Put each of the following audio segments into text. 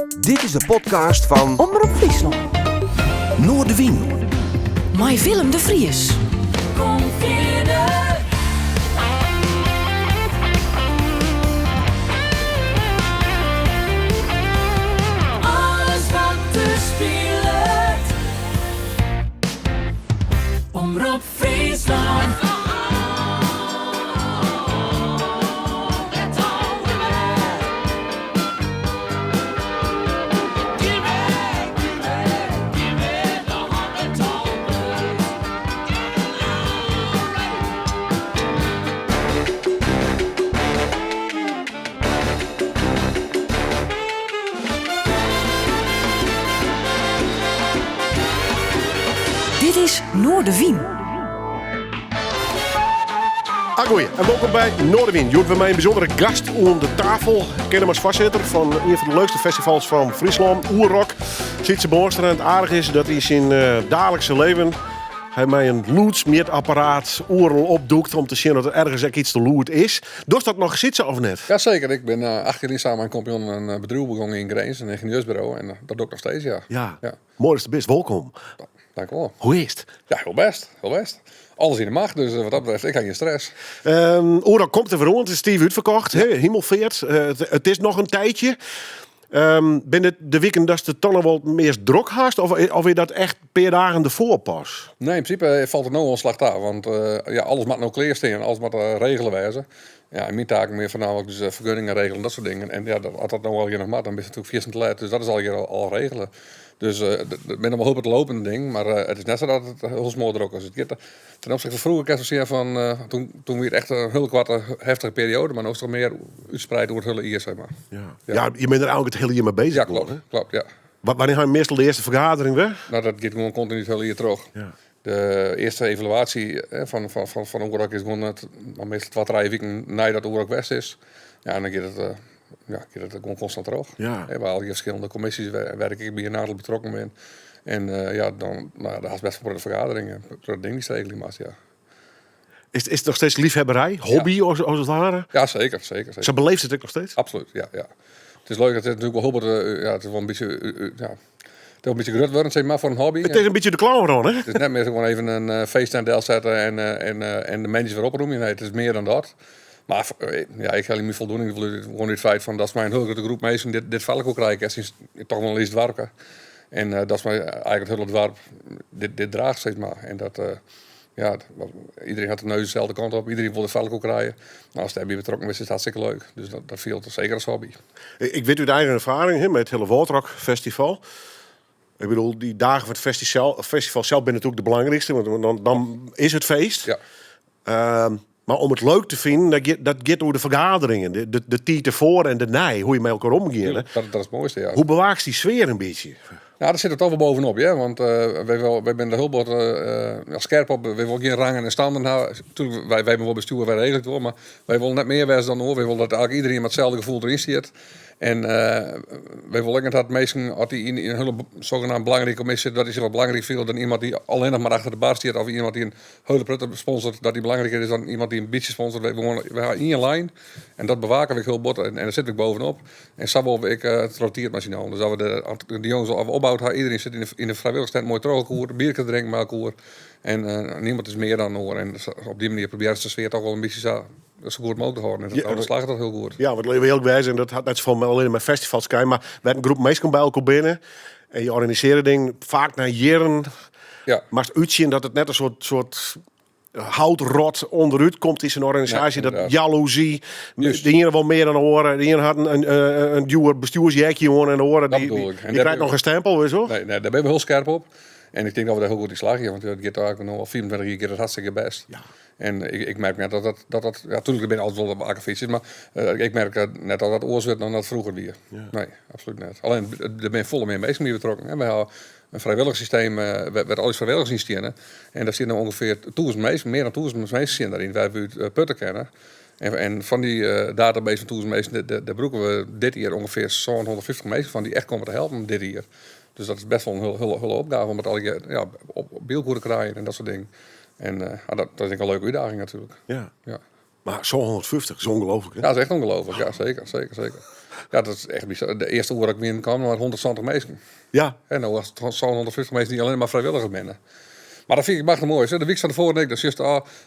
Dit is de podcast fan Omrop Fryslân. Noardewyn. Mei Willem de Vries. Kom fierder. Alles wat der spilet. Omrop Fryslân. Dit is Noardewyn. Agoeie en wolkom by Noardewyn. Hjoed wer mei in bysûndere gast oan de tafel. Ken him as foarsitter fan ien fan de leukste festivals fan Fryslân, Oerrock. Sytse Boonstra. En it aardige is dat hy syn daalikse leven hy mei in lûdsmjitapparaat oeral opdûkt om te sjen oft der ergens ek iets te lûd is. Dochst dat noch, Sytse, of net? Jazeker, ik bin 8 jaar samen mei in kompanjon in bedriuw begongen yn Grins, in yngenieursburo, en dat doch ik noch steeds, ja. Ja. Ja. Moai datst der bist, wolkom. Dank wol. Hoe is it? Ja, hiel bêst, hiel bêst. Alles yn de macht, dus wat dat betreft, ik ha gjin stress. Oerrock komt der wer oan, it is stiif útferkocht, hè, Himelfeart. It is noch in tiidsje. Binne it de wiken datst it dan noch wol it meast drok hast, of is dat echt in pear dagen derfoar pas? Nee, yn prinsipe falt it no wol in slach ta, want ja, alles moat no klear stean, alles moat regele wêze. Ja, en myn taken binne foarnaamlik dus fergunningen regelen en dat soart dingen. En ja, as dat no allegear noch moat, dan bist natuerlik fierstente let. Dus dat is allegear al regele. Dus der binne noch wol hiel wat lopende dingen, mar it is net sa dat it hiel smoardrok is. It giet ten opzichte fan froeger kinst wol sjen fan toen wie it echt in hiele koarte heftige perioade, mar no is it mear útspreid oer it hiele jier, sis mar. Ja. Ja, je binne der eigentlik it hiele jier mei bezich. Ja, kloppet, kloppet, ja. Wannear ha je meastal de earste fergadering wer? No, dat giet gewoan kontinu it hiele jier troch. Ja. De earste evaluaasje fan Oerrock is gewoan it, meastal twa, trije wiken neidat Oerrock west is. Ja, en dan giet it, ja, giet it gewoan konstant troch. Ja. We ha allegear ferskillende kommisjes wêr't ik ek by in oantal betrokken bin. En ja, dan, no ja, dan hast bêst wol in protte fergaderingen, in protte dingen dy'tst regelje moatst, ja. Is it noch steeds liefhebberij, hobby as it ware? Ja, zeker, zeker, zeker. Sa beleefst it ek noch steeds? Absoluut, ja, ja. It is leuk, it is natuerlik wol hiel bot, ja, it is wol in bytsje, ja, it is in bytsje grut wurden, sis mar, foar in hobby. It is in bytsje de clown run, hè? It is net mear gewoan even in feesttent delsette en de minsken wer opromje. Nee, it is mear dan dat. Mar ja, ik helje myn foldoening gewoan út it feit fan datst mei in hiel grutte groep minsken dit foar elkoar krije kinst. Yn toch wol in lyts doarpke. En datst mei eigentlik it hiele doarp dit draachst, sis mar. En dat, ja, iedereen hat de neus deselde kant op, iedereen wol dit foar elkoar krije. No, ast dêrby betrokken bist, is it hartstikke leuk. Dus dat fielt seker as hobby. Ik wit út eigen erfaring, hè, mei it hiele Wâldrock Festival. Ik bedoel, dy dagen fan it festival sels binne natuerlik de belangrykste, want dan is it feest. Ja. Mar om it leuk te finen, dat giet oer de fergaderingen, de tiid derfoar en dernei, hoe je mei elkoar omgean. Dat is it moaiste, ja. Hoe bewaakst dy sfear in bytsje? Nou, dêr sit it toch wol bovenop, ja. Want wy binne der hiel bot ja, skerp op. Wy wolle gjin rangen en standen ha. Tuurlijk, wy binne wol bestjoer, wy regelje it wol, mar wy wolle net mear wêze dan oar. Wy wolle dat eigentlik iedereen mei itselde gefoel deryn stiet. En wy wolle ek net dat minsken, as dy yn in hiele sogenaamd belangrike kommisje sitte, dat dy sich wat belangryk fiele dan iemand dy't allinnich mar achter de bar stiet of iemand dy't in hiele protte sponsort, dat dy belangriker is dan iemand dy't in bytsje sponsort. Wy wolle, wy ha ien lijn en dat bewake wy hiel bot en dêr sitte we bovenop. En sa wolle we ek troch de tiid mei syn allen. Dus as we de jonges al opboud ha, iedereen sit yn de frijwilligerstent moai troch elkoar, bierke drinken mei elkoar. En niemand is mear dan oar. En op dy manier probearje se de sfear toch wol in bytsje sa goed mooglik te hâlden. En dat slagget dat hiel goed. Ja, want litte we earlik wêze, en dat hat net safolle allinne mei festivals te krijen, mar wêr't in groep minsken by elkoar binne en je organisearje dingen, faak nei jierren, moatst útsjen dat it net in soart houtrot ûnderút komt yn sa'n organisaasje. Nee, dat inderdaad. jaloezie, de iene wol mear dan de oare, de iene hat in djoer bestjoersjekje oan en de oare Dat bedoel ik. En dy dêr krijt bin noch in stempel, witst wol? Nee, nee, dêr binne we hiel skerp op. En ik tink dat we dêr hiel goed yn slagje, want it giet eigentlik no al 25 jier giet it hartstikke bêst. En ik merk net dat dat, dat, dat ja, tuurlijk, der binne altyd wol wat akkefietsjes, mar ik merk net dat dat oars wurdt dan dat froeger wie. Nee, absolút net. Allinne, der binne folle mear minsken by betrokken. Hè. Wy hawwe in frijwilligerssysteem wêr't al ús frijwilligers yn steane. En dêr steane ûngefear 1000 minsken, mear dan 1000 minsken steane dêryn, wêr't we út putte kinne. En fan dy database fan 1000 minsken, dêr brûke we dit jier ûngefear 750 minsken fan dy't echt komme te helpen dit jier. Dus dat is bêst wol in hiele opgave om it allegear, ja, op byelkoar te krijen en dat soart dingen. En dat is ek in leuke útdaging natuerlik. Ja. Ja. Mar 750 is ûngelooflik, hè? Ja, dat is echt ûngelooflik. Ja, seker, seker, seker. Ja, dat is echt bizar. De earste oere dat ik wienen kamen mar 170 minsken. En no hast 750 minsken dy't allinne mar frijwilligers binne. Mar dat fyn ik machtig moai. De wyks fan tefoaren ek, dan sjochst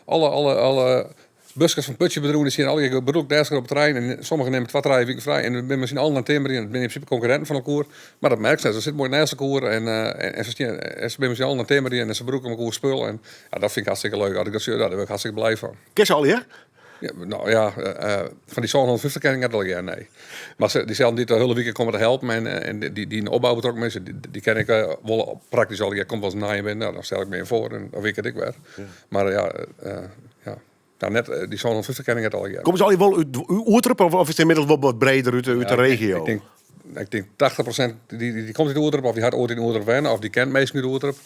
alle buskes fan putsjebedriuwen, dy stean allegear beroek dêr op it terrein. En sommigen nimme 2, 3 wiken frij en dan binne we mei syn allen oan it timmerjen. Dat binne yn prinsipe konkurrinten fan elkoar. Mar dat merkst net. Se sitte moai neist elkoar en se binne mei syn allen oan it timmerjen en se brûke elkoar spul. En ja, dat fyn ik hartstikke leuk. As ik dat sjoch, ja, dêr wurd ik hartstikke blij fan. Kenst se allegear? Ja, no ja, fan dy 750 ken ik net allegear, nee. Mar dyselden dy't de hiele wike komme te helpen en dy't yn de opbou betrokken binne, dy ken ik wol praktysk allegear. Komt wolris in nije binnen, no, dan stel ik my foar en dan wit ik it ek wer. Mar ja, ja. Nou, net, dy 750 ken ik net allegear. Komme se allegear wol út Oerterp of is it ynmiddels wol wat breder út de regio? Ik tink 80% dy komt út Oerterp of dy hat oait yn Oerterp wenne of dy kent minsken út Oerterp.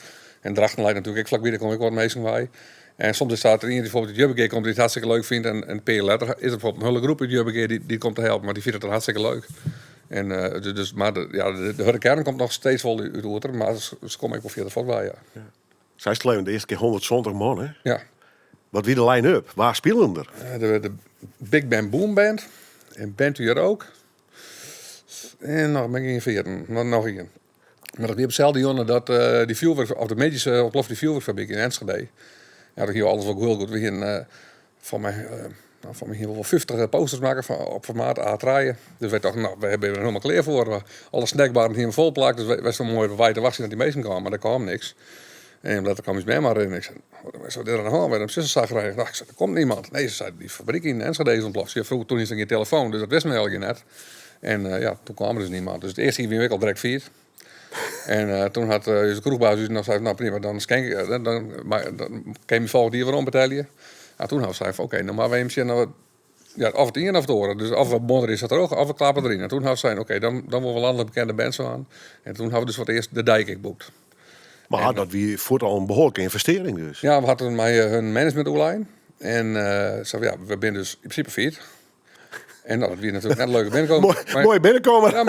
En Drachten leit natuerlik ek flakby, dêr komme ek wat minsken wei. En soms is dat der ien dy't bijvoorbeeld út Jubbegea komt dy't it hartstikke leuk fynt en in pear jier letter is der bijvoorbeeld in hiele groep út Jubbegea dy't komt te helpen, want dy fynt it dan hartstikke leuk. En dus, mar de, ja, de hurde kern komt noch steeds wol út Oerterp, mar se komme ek wol fierder fuort wei, ja. Ja. Seist al even, de earste kear 170 man, hè? Ja. Wat wie de line-up? Wa spilen der? De Big Bang Boom Band en Bent U Hier Ook. En noch, ben ik ien ferjitten, noch ien. Mar dat wie op deselde jûn dat dy fjoerwurk, of de middeis ûntplofte dy fjoerwurkfabryk yn Enschede. Ja, dat hie alles wol hiel goed. We hienen foar my, no, foar my hiene we wol 50 posters makke fan, op formaat A3. Dus wy tochten, no, wy binne der hielendal klear foar. Alle snackbarren hiene we folplakt, dus wy stonden moai wei te wachtsjen dat dy minsken kamen, mar der kaam niks. En letter kwam ús mem mar en ik sei, wat is der oan de hân? Wêrom bist sa chagrijnich? Nou, ik sei, der komt niemand. Nee, se sei, dy fabryk yn Enschede is ûntploft. Se froeger toen is der gjin telefoan, dus dat wisten we allegear net. En ja, toen kwam er dus niemand. Dus it earste jier wiene we ek al direkt fierd. En toen hat ús kroechbaas ús noch sein, nou prima, dan skenk ik, dan, dan, maar, dan kin je my folgjend jier werom betelje. Nou, toen hawwe se sein fan, oké, no moatte we even sjen of ja, of it ien of it oare. Dus of we bonderje sa troch, of we klappe deryn. En toen hawwe se sein, oké, dan wolle we lanlik bekende bands oan. En toen hawwe we dus foar it earst de Dijk ek boekt. Mar dat wie fuort al in behoarlike ynvestearring dus. Ja, we hadden mei hun management oerlein. En sei, ja, we binne dus yn prinsipe fierd. En nou, dat wie natuerlik net leuk binnenkomen. Moai, moai binnenkomen. Ja,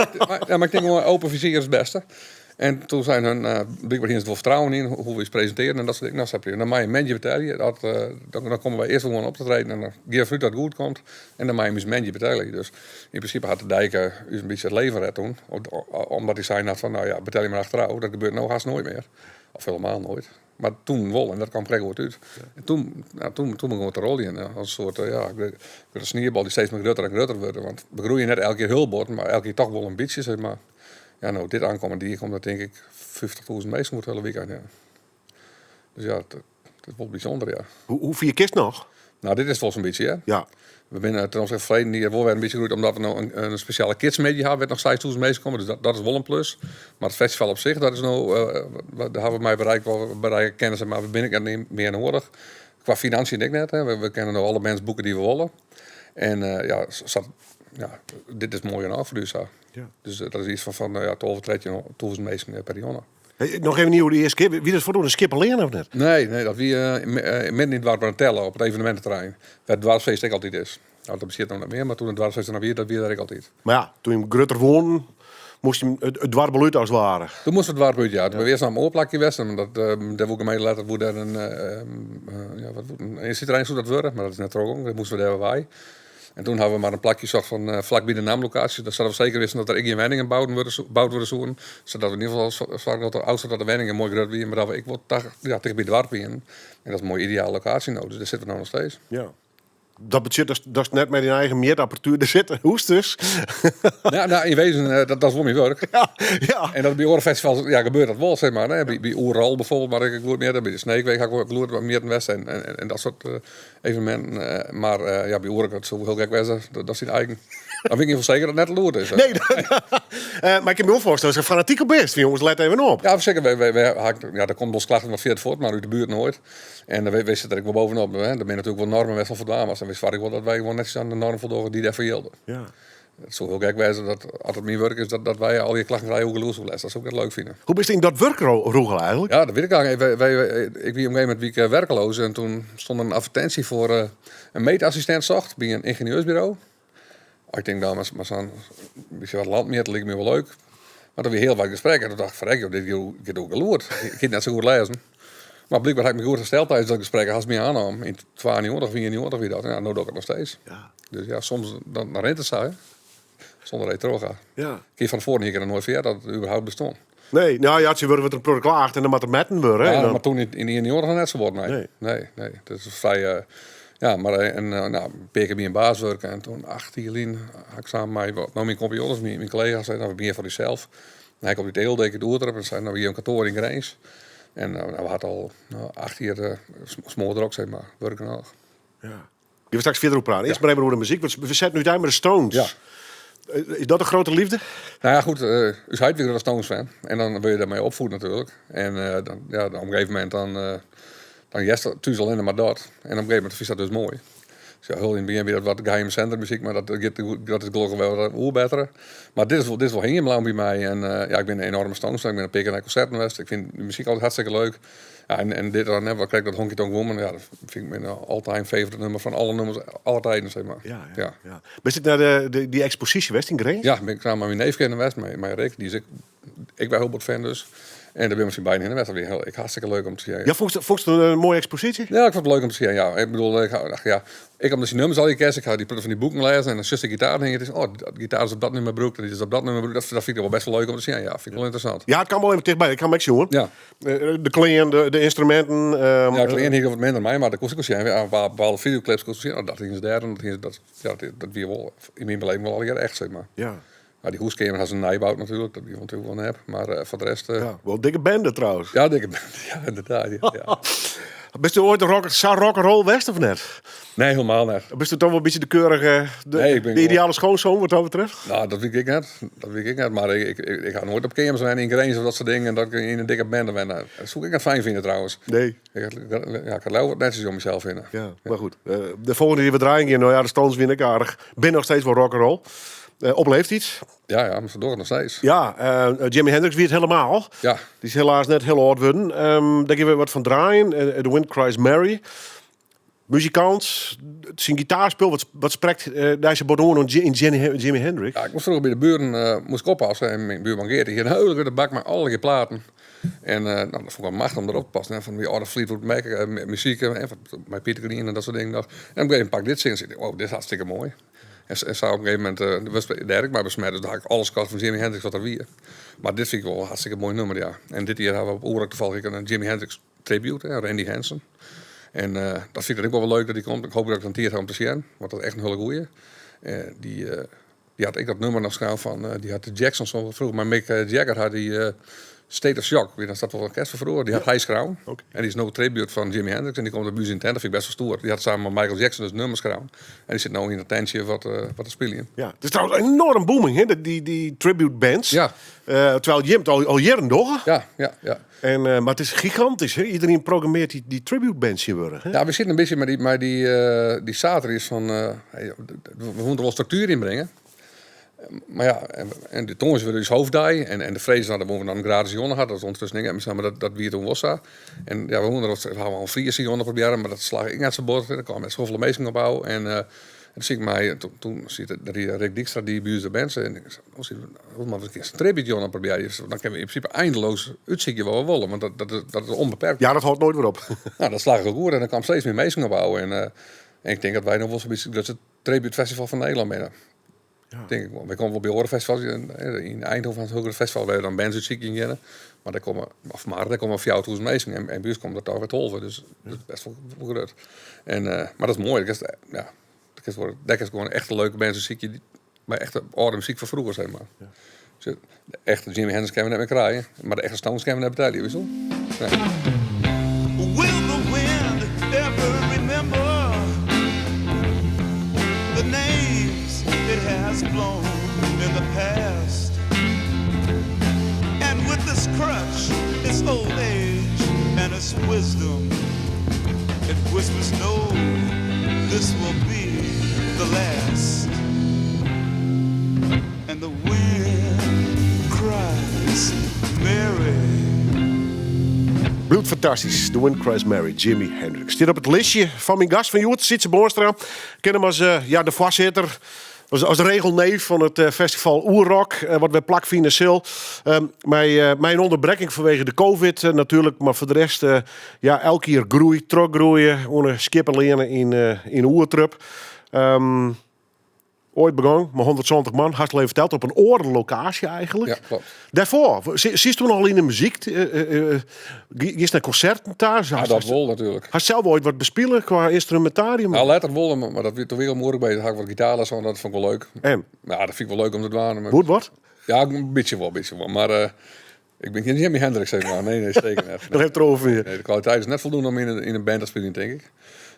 maar ik denk gewoon open vizier is het beste. En toen zijn hun, blykber hiene se wol fertrouwen yn hoe we ús presintearren en dat soart dingen. Nou, sei dan mei je moandei betelje. Dat, dan komme wy earst wol gewoan op te treden en dan gean we fanút dat it goed komt. En dan mei je ús moandei betelje. Dus yn prinsipe hat de Dijk ús in bytsje it leven red toen. Omdat hy sein hat fan, nou ja, betelje mar achterôf. Dat gebeurt no hast noait mear. Of helemaal nooit. Mar toen wol en dat kwam krekt goed út. En toen, ja, toen begon it te roljen. Als in soart, ja, grutte sniebal dy't steeds mar grutter en grutter wurde. Want we groeie net elke kear hiel bot, mar elke kear toch wol in bytsje, zeg maar. Ja, no, dit oankommend jier komt der tink ik 50.000 minsken oer it hiele weekend, ja. Dus ja, it is wol bysûnder, ja. Hoe fier kinst noch? Nou, dit is wol sa'n bytsje, hè? Ja. We binne ten opzichte fan ferleden jier wol wer in bytsje groeid, omdat we no in spesjale kidsmiddei hawwe, wêr't noch 6000 minsken komme, dus dat is wol in plus. Mar it festival op sich, dat is no, dêr hawwe we mei bereikt wat we bereike kinne, zeg maar. We binne ek net mear noadich. Kwa financiën ek net, hè. We kinne no alle bands boeke dy't we wolle. En ja, sa, ja, dit is moai genôch foar ús, sa. Ja. Dus dat is iets fan, ja, tolve, trettjin tûzen minsken per jûn. Hey, noch even oer de earste kear. Wie dat foar de Skipperleane of net? Nee, nee, dat wie midden yn it doarp oan de Telle op it eveneminteterrein. Wêr't it doarpsfeest ek altyd is. Nou, dat bestiet no net mear, mar toen it doarpsfeest der noch wie, dat wie der ek altyd. Mar ja, toen je grutter woenen, moast je it doarp wol út as it ware. Toen moast it doarp út, ja. Toen we earst nei in oar plakje west en dat, dêr woe gemeente letter woe dêr in, ja, wat woe, in enerzjyterrein soe dat wurde, mar dat is net trochgong. Dêr moasten we dêr wer wei. En toen hawwe we mar in plakje socht fan flakby de NAM-lokaasje. Sadat we seker wisten dat der ek gjin wenningen boud wurde soenen. Sadat we yn ieder gefal soargen dat de ôfstân ta de wenningen moai grut wie, mar dat we ek wol ja, ticht by it doarp wienen. En dat is in moaie ideale lokaasje no, dus dêr sitte we no noch steeds. Ja. Dat betsjut datst net mei dyn eigen mjitapparatuer der sit, hoechst dus. Ja, nou, yn wezen, dat is wol myn wurk. Ja, ja. En dat by oare festivals, ja, gebeurt dat wol, zeg maar, hè. By Oerol bijvoorbeeld, mar ik goed mjitte, by de Sneekweek ha ik wol goed mjitten west en dat soart eveneminten. Mar ja, by Oerol, dat soe hiel gek wêze, dat syn eigen. Dan wit ik yn ieder gefal seker dat it net lûd is. Nee, mar ik kin my wol foarstelle datst fanatyk op bist. Jonges, let even op. Ja, seker. Ja, der komt wolris klachten wat fierder fuort, mar út de buert noait. En wy sitte der ek wol bovenop. Hè. Der binne natuerlik wol normen wêr't se foldwaan moatte. En wy soargje wol dat wy gewoan netsjes oan de norm foldogge dy't dêrfoar jilde. Ja. It soe hiel gek wêze dat as it myn wurk is, dat wy al dy klachten krije oer gelûdsoerlêst. Dat soe ik net leuk fine. Hoe bist yn dat wurk rûgele eigentlik? Ja, dat wit ik eigentlik. Ik wie op in gegeven momint wie ik werkeloos en toen stond er in advertinsje foar in meetassistint socht by in yngenieursburo. Ik tink dan, mar sa'n bytsje wat landmjitte liket my wol leuk. Mar dat wie hiel wat gesprek en toen dacht ik, ferrek joh, dit giet oer gelûd. Ik kin it net sa goed lêzen. Mar blykber ha ik my goed hersteld tidens dat gesprek. Hast my oannommen. Yn 92, 94 wie dat. Ja, no doch ik it noch steeds. Ja. Dus ja, soms dan rint it sa, hè. Sûnder dat je troch ha. Ja. Ik fan tefoaren hie ik der noait fan heard dat it überhaupt bestond. Nee, nou ja, tsjintwurdich wurdt der in protte klaagd en dan moat der metten wurde. Ja, en dan- mar toen yn 91 noch net sa bot, nee. Nee. Nee, nee. Dat is frij, ja, mar en, nou, in pear kear by in baas wurke en toen 8 jier lyn ha ik samen mei wat no myn kompanjons, myn kollega's, sei, nou, we begjinne foar ússels. En hy komt út Eelde, ik út Oerterp en sei, nou, we gean in kantoar yn Grins. En nou, we hat al, nou, 8 jier smoardrok, zeg maar, wurken noch. Ja. Gean we straks fierder oer praten. Earst mar even oer de muzyk, want we setten útein mei de Stones. Ja. Is dat in grutte leafde? Nou ja, goed, ús heit wie in Stones fan. En dan wurd je dêrmei opfoed natuerlik. En dan, ja, dan op in gegeven momint dan, dan hearst thús allinne mar dat. En op in gegeven momint fynst dat dus moai. Dus ja, hiel yn it begjin wie dat wat geheime zendermuzyk, mar dat giet, dat is gelokkich wer wat oerbettere. Mar dit is wol hingjen bleaun by my. En ja, ik bin in enorme Stones fan. Ik bin in pear kear nei konserten west. Ik fyn de muzyk altyd hartstikke leuk. Ja, en dit dan, hè, wat krekt dat Honky Tonk Woman, ja, dat fyn ik myn all-time favorite nummer fan alle nummers, alle tijden, zeg maar. Ja, ja, Ja. ja. Bist ek nei dy eksposysje west yn Grins? Ja, bin ik samen mei myn neefke hinne west, mei Rick. Dy is ek, ek wer hiel bot fan dus. En dêr binne we syn beiden hinne west. Dat wie hiel, ek hartstikke leuk om te sjen. Ja, fûnst it in moaie eksposysje? Ja, ik fûn it leuk om te sjen, ja. Ik bedoel, ik hou, ach, ja, ik ha syn nummers al kend, ik ha dy protte fan dy boeken lêzen en dan sjochst de gitaar hingjen, it is, oh, dat gitaar is op dat nummer brûkt en dit is op dat nummer brûkt. Dat fyn ik wol bêst wol leuk om te sjen, ja. Fyn ik wol ynteressant. Ja, it kaam wol even tichtby. Ik ha him ek sjoen. Ja. De klean, de ynstruminten. Ja, klean hie ik wat minder mei, mar dat koest ek wol sjen. Ja, bepaalde videoclips koest sjen. Oh, dat hiene se dêr en dat hiene se dat, ja, dat, dat wie wol yn myn beleving wol allegear echt, zeg maar. Ja. Maar dy hûskeamer ha se nijboud natuerlik, dat wie natuerlik wol nep. Maar foar de rest, Ja, wol dikke bende trouwens. Ja, dikke bende, ja, ynderdaad. Ja, ja. Bist du oait sa rock'n'roll west of net? Nee, hielendal net. Bist du toch wol in bytsje de keurige, Nee, ik bin de ideale schoonzoon wat dat betreft? Nou, dat wit ik net. Dat wit ik net. Mar ik ha noait op keamers wenne yn Grins of dat soart dingen. Dat ik yn in dikke bende wenne. Dat soe ik net fijn fine trouwens. Nee. Ik ja, ik had leaver wat netsjes om mysels hinne. Ja, mar goed. De folgjende dy't we draaien gean, nou ja, de Stones wiene ek aardich. Binne noch steeds wol rock'n'roll. Op leeftiid. Ja, ja, mar se dogge it noch steeds. Ja, Jimi Hendrix wie it hielendal. Ja. Dy is helaas net hiel âld wurden. Dêr gean we wat fan draaien. The Wind Cries Mary. Muzikant, syn gitaarspul, wat sprekt dy sa bot oan yn Jimi Hendrix? Ja, ik moast froeger by de buren moast ik oppassen en myn buurman Geert, dy hie in hiele grutte bak mei allegear platen. En nou, dat fûn ik wel machtich om derop te passen. Hè, fan dy âlde Fleetwood Mac muzyk, en fan, mei Peter Green en dat soart dingen noch. En op in gegeven momint pak ik dit sing en sis ik, oh, dit is hartstikke moai. En sa op in gegeven momint wurdst dêr ek mei besmet. Dus dêr ha ik alles kocht fan Jimi Hendrix wat der wie. Mar dit fyn ik wol in hartstikke moai nummer, ja. En dit jier ha we op Oerrock tafallich ek in Jimi Hendrix tribute, hè, Randy Hansen. En dat fyn ik dan ek wol leuk dat dy komt. Ik hoopje dat ik dan tiid ha om te sjen, want dat is echt in hiele goeie. Dy hat ek dat nummer noch skreaun fan, dy hat de Jacksons fan froeger, mei Mick Jagger hat dy State of Shock, wie dat wol orkest fan froeger, dy hat hy skreaun. En dy is no tribute fan Jimi Hendrix en dy komt by ús yn tent, dat fyn ik bêst wol stoer. Dy hat samen mei Michael Jackson dus nummer skreaun. En dy sit no yn it tentsje wat te spyljen. Ja, it is trouwens enorm booming, hè, dy tribute bands. Ja. Terwijl jim it al jierren dogge. Ja, ja, ja. En mar it is gigantysk, hè? Iderien programmearret dy tribute bands tsjintwurdich, hè? Ja, we sitte in bytsje mei dy saterdeis fan, hey, we woene der wol struktuer yn bringe. Mar ja, en de tongersdei wurdt ús hoofddei en de freeds, nou, dan woene we dan in gratis jûn ha. Dat is ûndertusken ek net mear sa, mar dat wie toen wol sa. En ja, we woene der wat, we hawwe al in Friese jûn probearre, mar dat slagge ek net sa bot. Der kamen net safolle minsken op ôf. En toen zie ik mij, toen, toen siet er, die Rick Dijkstra, die by ús de band, en ik zei, oh, zie, oh, maar we kunnen een tribute jûn probearje. Dus dan kunnen we in principe eindeloos útsykje wat we wolle, want dat is onbeperkt. Ja, dat hâldt noait wer op. Nou, dat slagge goed en dan kwam steeds mear minsken op ôf. En ik tink dat wy noch wol sa'n bytsje it grutste tribute festival fan Nederlân binne. Ja. Tink ik wol. Wy komme wol by oare festivals. Yn Eindhoven hat it festival wêr dan bands útsykjen geane. Mar dêr komme, of mar, dêr komme 4000 minsken en by ús komme der toch wer 12. Dus dat is bêst wol grut. En mar dat is moai. Dat is, ja, dat is wol, dêr kinst gewoan echte leuke bands útsykje dy't mei echte âlde muzyk fan froeger, zeg mar. Ja. Dus de echte Jimi Hendrix kinne we net mear krije, mar de echte Stones kinne we net betelje, witst wol? Nee. Will the wind ever remember the names it has blown in the past? And with this crutch, its old age and its wisdom, it whispers, no, this will be the last. And the wind cries, Mary. Bliuwt fantastysk, The Wind Cries Mary, Jimi Hendrix. Stiet op it listje fan myn gast fan hjoed, Sytse Boonstra. Ken him as ja, de foarsitter, as de regelneef fan it festival Oerrock, wat wer plakfine sil. Mei in ûnderbrekking fanwege de covid natuerlik, mar foar de rest, ja, elk jier groei, trochgroeie oan de Skieppeleane yn Oerterp. Oait begûn mei 170 man, hast al even ferteld, op in oare lokaasje eigentlik. Ja, klopt. Dêrfoar, sietst toen al yn de muzyk? Giest nei konserten ta? Ja, dat wol natuerlik. Hast sels oait wat bespile kwa ynstrumentarium? Ja, letter wol, mar dat wie toen wie al moeilijk bij. Ha ik wat gitaarles hân, dat fûn ik wol leuk. En? Ja, dat fyn ik wol leuk om te dwaan. Maar Goed wat? Ja, in bytsje wol, bytsje wol. Mar ik bin gjin Jimi Hendrix, zeg maar. Nee, nee, zeker net. Nog even erover. Nee, de kwaliteit is net voldoende om in een band te spelen, denk ik.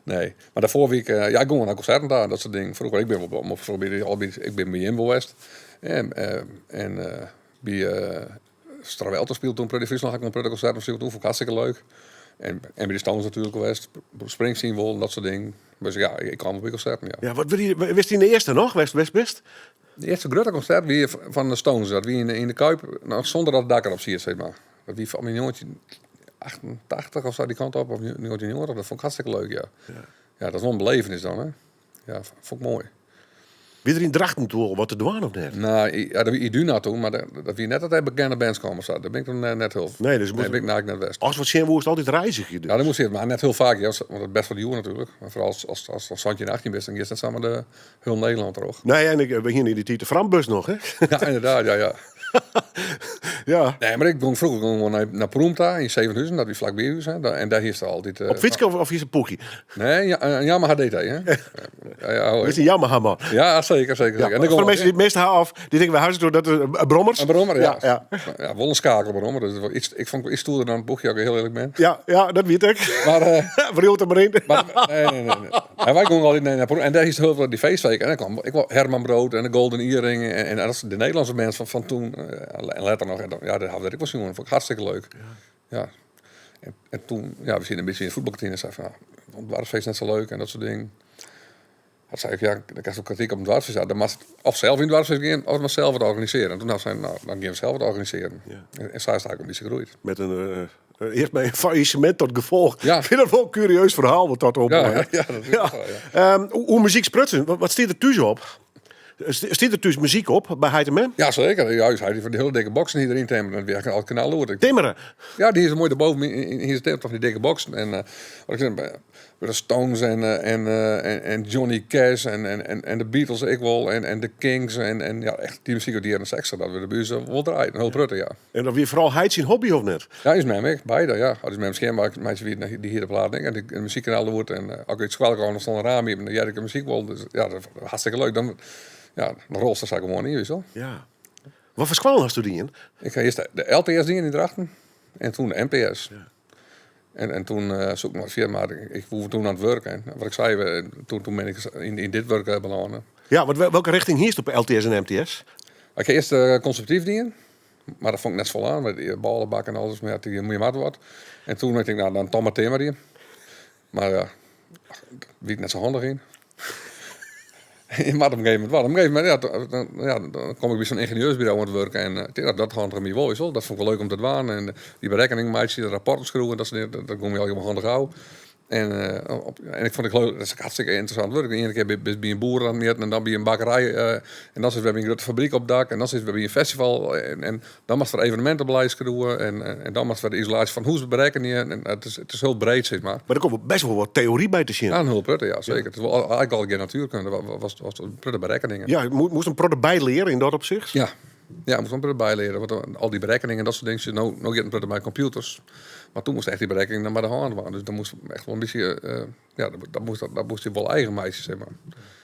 Nee, maar daarvoor wie ik, ja, ik ging naar concerten daar, dat soort dingen. Vroeger, ik ben wel, maar vroeger bij, al bij, ik ben bij Jimbo West. En bij Strawelte speelde toen Pretty Friesland, had ik een pretty concert gespeeld toen, vond ik hartstikke leuk. En bij de Stones natuurlijk geweest, Bruce Springsteen wel, en dat soort dingen. Dus ja, ik kwam op die concerten, ja. Ja, wat, wist hij in de eerste nog, West, West, West? De eerste grote concert wie van de Stones, dat wie in de Kuip, nou, zonder dat het dak erop zit, zeg maar. Dat wie van 1988 of zo die kant op, of 1990, dat vond ik hartstikke leuk, ja. Ja, dat is wel een belevenis dan, hè. Ja, vond ik mooi. Wie er in Drachten toe al wat te doen of net? Nou, ja, dat wie Iduna toen, maar dat wie net dat bekende bands komen of zo. Daar ben ik toen net heel Nee, dus Nee, moet ben ik eigenlijk net west. Als wat zin woest altijd reizigen. Dus. Ja, dat moest je, maar net heel vaak, ja, want het best wel duur natuurlijk. Maar vooral als Santje in 18 bent, dan is dat samen de heel Nederland toch. Nee, en we gingen in die tijd de Frambus nog, hè? Ja, inderdaad, ja, ja. Ja. Nee, maar ik ging vroeger gewoon naar Proemta in Zevenhuizen, dat wie vlakbij huis, hè. En daar is er altijd, Op fiets of is het poekie? Nee, ja, een Yamaha DT, hè. Ja, ja, hoor. Is een Yamaha, man. Ja, zeker, zeker, Ja, zeker. En ik voor de kom mensen die het meest houden af, die denken wij huizen door dat is een brommers. Een brommer, ja. Ja, ja. Ja, wel een schakelbrommer. Dus wel iets, ik vond het iets stoerder dan een boegje, als ik heel eerlijk ben. Ja, ja, dat weet ik. Maar Verhield er maar in. Maar, nee, nee, nee, nee. En wij gingen altijd naar Proem. En daar is heel veel die feestweek. En dan kwam ik wel Herman Brood en de Golden Earring. En dat is de Nederlandse mensen van toen. En later nog. En dan, ja, daar had ik wel zien. Dat vond ik hartstikke leuk. Ja. Ja. En toen, ja, we zitten een beetje in de voetbalkantine. En zei van, nou, want het dwarsfeest net zo leuk en dat soort dingen. Dat zei ik, ja, dan krijg je ook kritiek op het dwarsfeest. Ja, dan mag het of zelf in het dwarsfeest gaan, of maar zelf het organiseren. En toen dacht ik, nou, dan gaan we zelf het organiseren. Ja. En zij is eigenlijk een beetje gegroeid. Met een eerst met een faillissement tot gevolg. Ja. Ik vind dat wel een curieus verhaal wat dat op. Ja, hè? ja, ja, dat is wel, ja. Hoe muziek sprutsen? Wat staat er thuis op? Staat er thuis muziek op bij Heit en Mem? Ja, zeker. Juist, hij die van die hele dikke boxen hier erin timmeren. Dat werkt al het kanaal door. Ik Timmeren. Ja, die is mooi erboven. In is het toch die dikke boxen. En wat ik zeg, bij de Stones en Johnny Cash en de Beatles, ik wel. En de Kings en ja, echt die muziek uit die jaren 60, dat we de buurt wel draaien. Een heel prutte, ja. En dan weer vooral Heit zijn hobby of net? Ja, is mijn werk, beide, ja. Dat is mijn scherm, maar ik meisje wie die hier de plaat denk. En de muziekkanaal wordt en ook iets kwalijk gewoon, dan stond een raam hier en dan jij de muziek wel. Dus ja, dat is hartstikke leuk. Dan, ja, de rolster sta ik gewoon niet, weet je wel. Ja. Wat voor school had je die in? Ik ga eerst de LTS dienen in Drachten en toen de MTS. Ja. En toen zoek ik maar verder, maar ik voelde toen aan het werken. En wat ik zei, toen ben ik in dit werk beland. Ja, want welke richting hier is het op LTS en MTS? Ik ga eerst conservatief dienen, maar dat vond ik net vol aan, met die ballenbak en alles, maar ja, die moet je maar wat. En toen dacht ik, nou, dan Tom maar die. Maar ja, wie ik net zo handig in. Maar op een gegeven moment, wat? Op een gegeven moment, ja, dan, ja, dan kom ik bij zo'n ingenieursbureau aan het werken en ik dacht, dat handig me wel is wel. Dat vond ik wel leuk om te doen. En die berekening maakte, de rapporten schroeven, dat soort dingen, dat kom je al helemaal handig uit. En ik vond het leuk, dat is hartstikke interessant werk. De ene keer bij een boer aan het meten en dan bij een bakkerij en dan zit we bij een grote fabriek op dak en dan zit we bij een festival. En dan mag er evenementen blijven schroeven en dan mag er de isolatie van hoe ze berekenen. En het is heel breed, zeg maar. Maar er komt best wel wat theorie bij te zien. Ja, een heel prutte, ja, zeker. Het is wel eigenlijk al geen natuurkunde, was een prutte berekeningen. Ja, moest een prutte bijleren in dat opzicht? Ja. Ja, moest een prutte bijleren, want al die berekeningen en dat soort dingen, nou gaat een prutte bij computers. Maar toen moest echt die berekening dan maar de hand waren. Dus dan moest echt wel een beetje, ja, dat, dat moest, dat, dat moest je wel eigen meisje, zeg maar.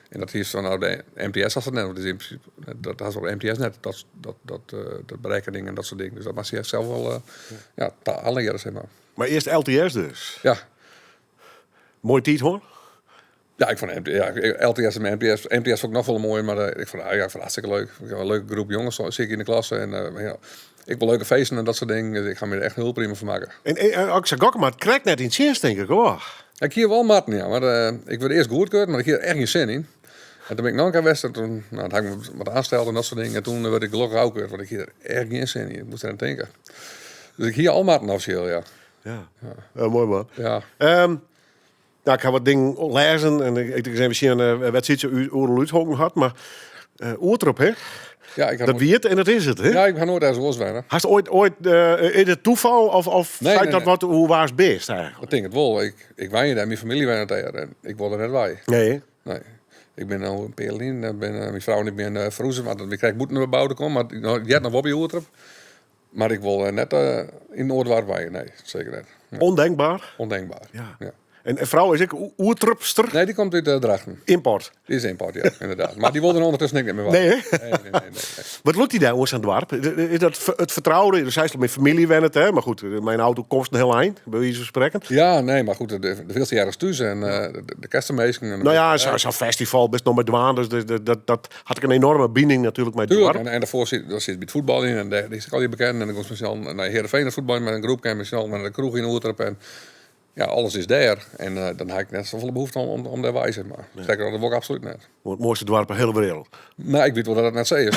En dat hier zo nou de MTS was dat net, want het is in principe, dat was op de MTS net, dat berekening en dat soort dingen. Dus dat was hij echt zelf wel ja, aanleren, zeg maar. Maar eerst LTS dus? Ja. Mooi tijd, hoor. Ja, ik vond MTS, ja, ik, LTS en MTS, MTS vond ik nog wel mooi, maar ik vond, ja, ik vond het hartstikke leuk. Ik heb een leuke groep jongens, zo zit ik in de klasse en ja, ik wil leuke feesten en dat soort dingen. Dus ik ga me er echt heel prima van maken. En ook zo gokken, maar het krijgt net in het zin, denk ik, hoor. Ja, ik hier wel matten, ja, maar ik wil eerst goedkeuren, maar ik hier echt geen zin in. En toen ben ik nog een keer west en toen, nou, toen had ik me wat aansteld en dat soort dingen. En toen werd ik gelukkig ook, want ik hier echt geen zin in. Ik moest er aan denken. Dus ik hier al matten officieel, ja. Ja. Ja. Ja, mooi man. Ja. Ik ga wat dingen lezen en ik denk misschien een wedstrijd zo oerl uithokken had, maar oertrop, hè? Ja, ik had Dat nooit wie het en dat is het, hè? Ja, ik ga nooit ergens los zijn, hè. Hast ooit in het toeval of Nee, zei nee, dat nee. wat hoe waar best eigenlijk? Ik denk het wel. Ik wijn daar, mijn familie wijn daar en ik wilde net wij. Nee, hè? Nee. Ik bin no in pear lyn, bin myn frou en ik bin ferhûze, want we krekt bûten de beboude kom, mar it heart noch wol by Oerterp. Mar ik wol net yn in oar doarp wenje, nee, seker net. Nee. Ondenkbaar? Ondenkbaar, ja. ja. En frou is ek Oerterpster? Nee, dy komt út Drachten. Import? Dy is import, ja, ynderdaad. Mar dy wol der ûndertusken ek net mear wei. Nee, hè? Nee, nee, nee, nee, Wat lûkt dy dêr oan sa'n doarp? Is dat it fertroude? Do seist al, myn famylje wennet dêr, mar goed, mei in auto komst in hiel ein, by wize fan sprekken. Ja, nee, mar goed, do fielst dy ergens thús en do kenst de minsken. No ja, sa'n festival bist noch mei dwaande, dus dat hat ek in enoarme bining natuerlik mei it doarp. En dêrfoar sit, dan sit by it fuotbaljen en dêr is ek allegear bekenden. En dan komst miskien al nei Heerenveen it fuotbaljen mei in groepke en miskien al nei de kroech yn Oerterp. En ja, alles is dêr. En dan ha ik net safolle behoefte om dêr wei, sis mar. Nee. Sterker, dat wol ik absolút net. It moaiste doarp op 'e hiele wereld. No, ik wit wol dat it net sa is.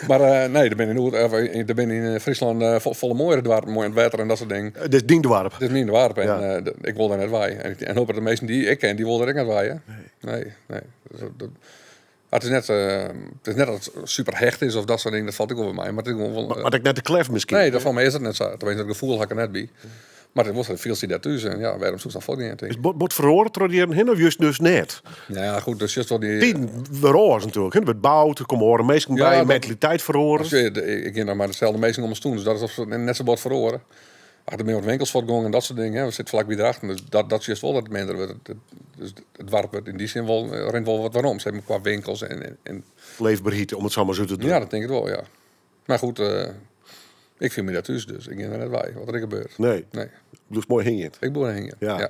Mar nee, der binne yn Oer, of, der binne yn Fryslân folle moaiere doarpen, moai oan it wetter en dat soart dingen. Dit is dyn doarp. Dit is myn doarp en Ja. ik wol dêr net wei. En ik hoop dat de minsken dy't ik ken, dy wolle der ek net wei, hè? Nee. Nee, nee. Dus dat, het is net, it is net dat it super hecht is of dat soart dingen, dat falt ek wol by my. Mar it is gewoan wol, Mar ek net te klef miskien. Nee, dat foar my is it net sa. Tenminste, dat gefoel ha ik der net by. Mar it wol sa, fielst dy dêr thús en ja, wêrom soest dan fuortgean, tink Is ik. bot feroare troch de jierren hinne of just dus net? Nou ja, goed, dus just wol dy Tiden wurde oars natuerlik. Der wurdt boud, der komme oare minsken Ja, by, dat mentaliteit feroaret. Sjoch, ik gean noch mei deselde minsken om 'e stoen, dus dat is op net sa bot feroare. Ach, der binne wat winkels fuortgongen en dat soart dingen. Hè. We sitte flak by Drachten, dus dat sjochst wol dat it minder wurdt. Dus it doarp wurdt yn dy sin wol, rint wol wat werom, sis mar, kwa winkels en Leefberheid, om it sa mar sa te Ja, dat tink ik wol, ja. Mar goed, ik fiel my dêr thús, dus ik gean der net wei, wat der ek gebeurt. Nee. Nee. Bliuwst moai hingjen. Ik bliuw hingjen, Ja. ja.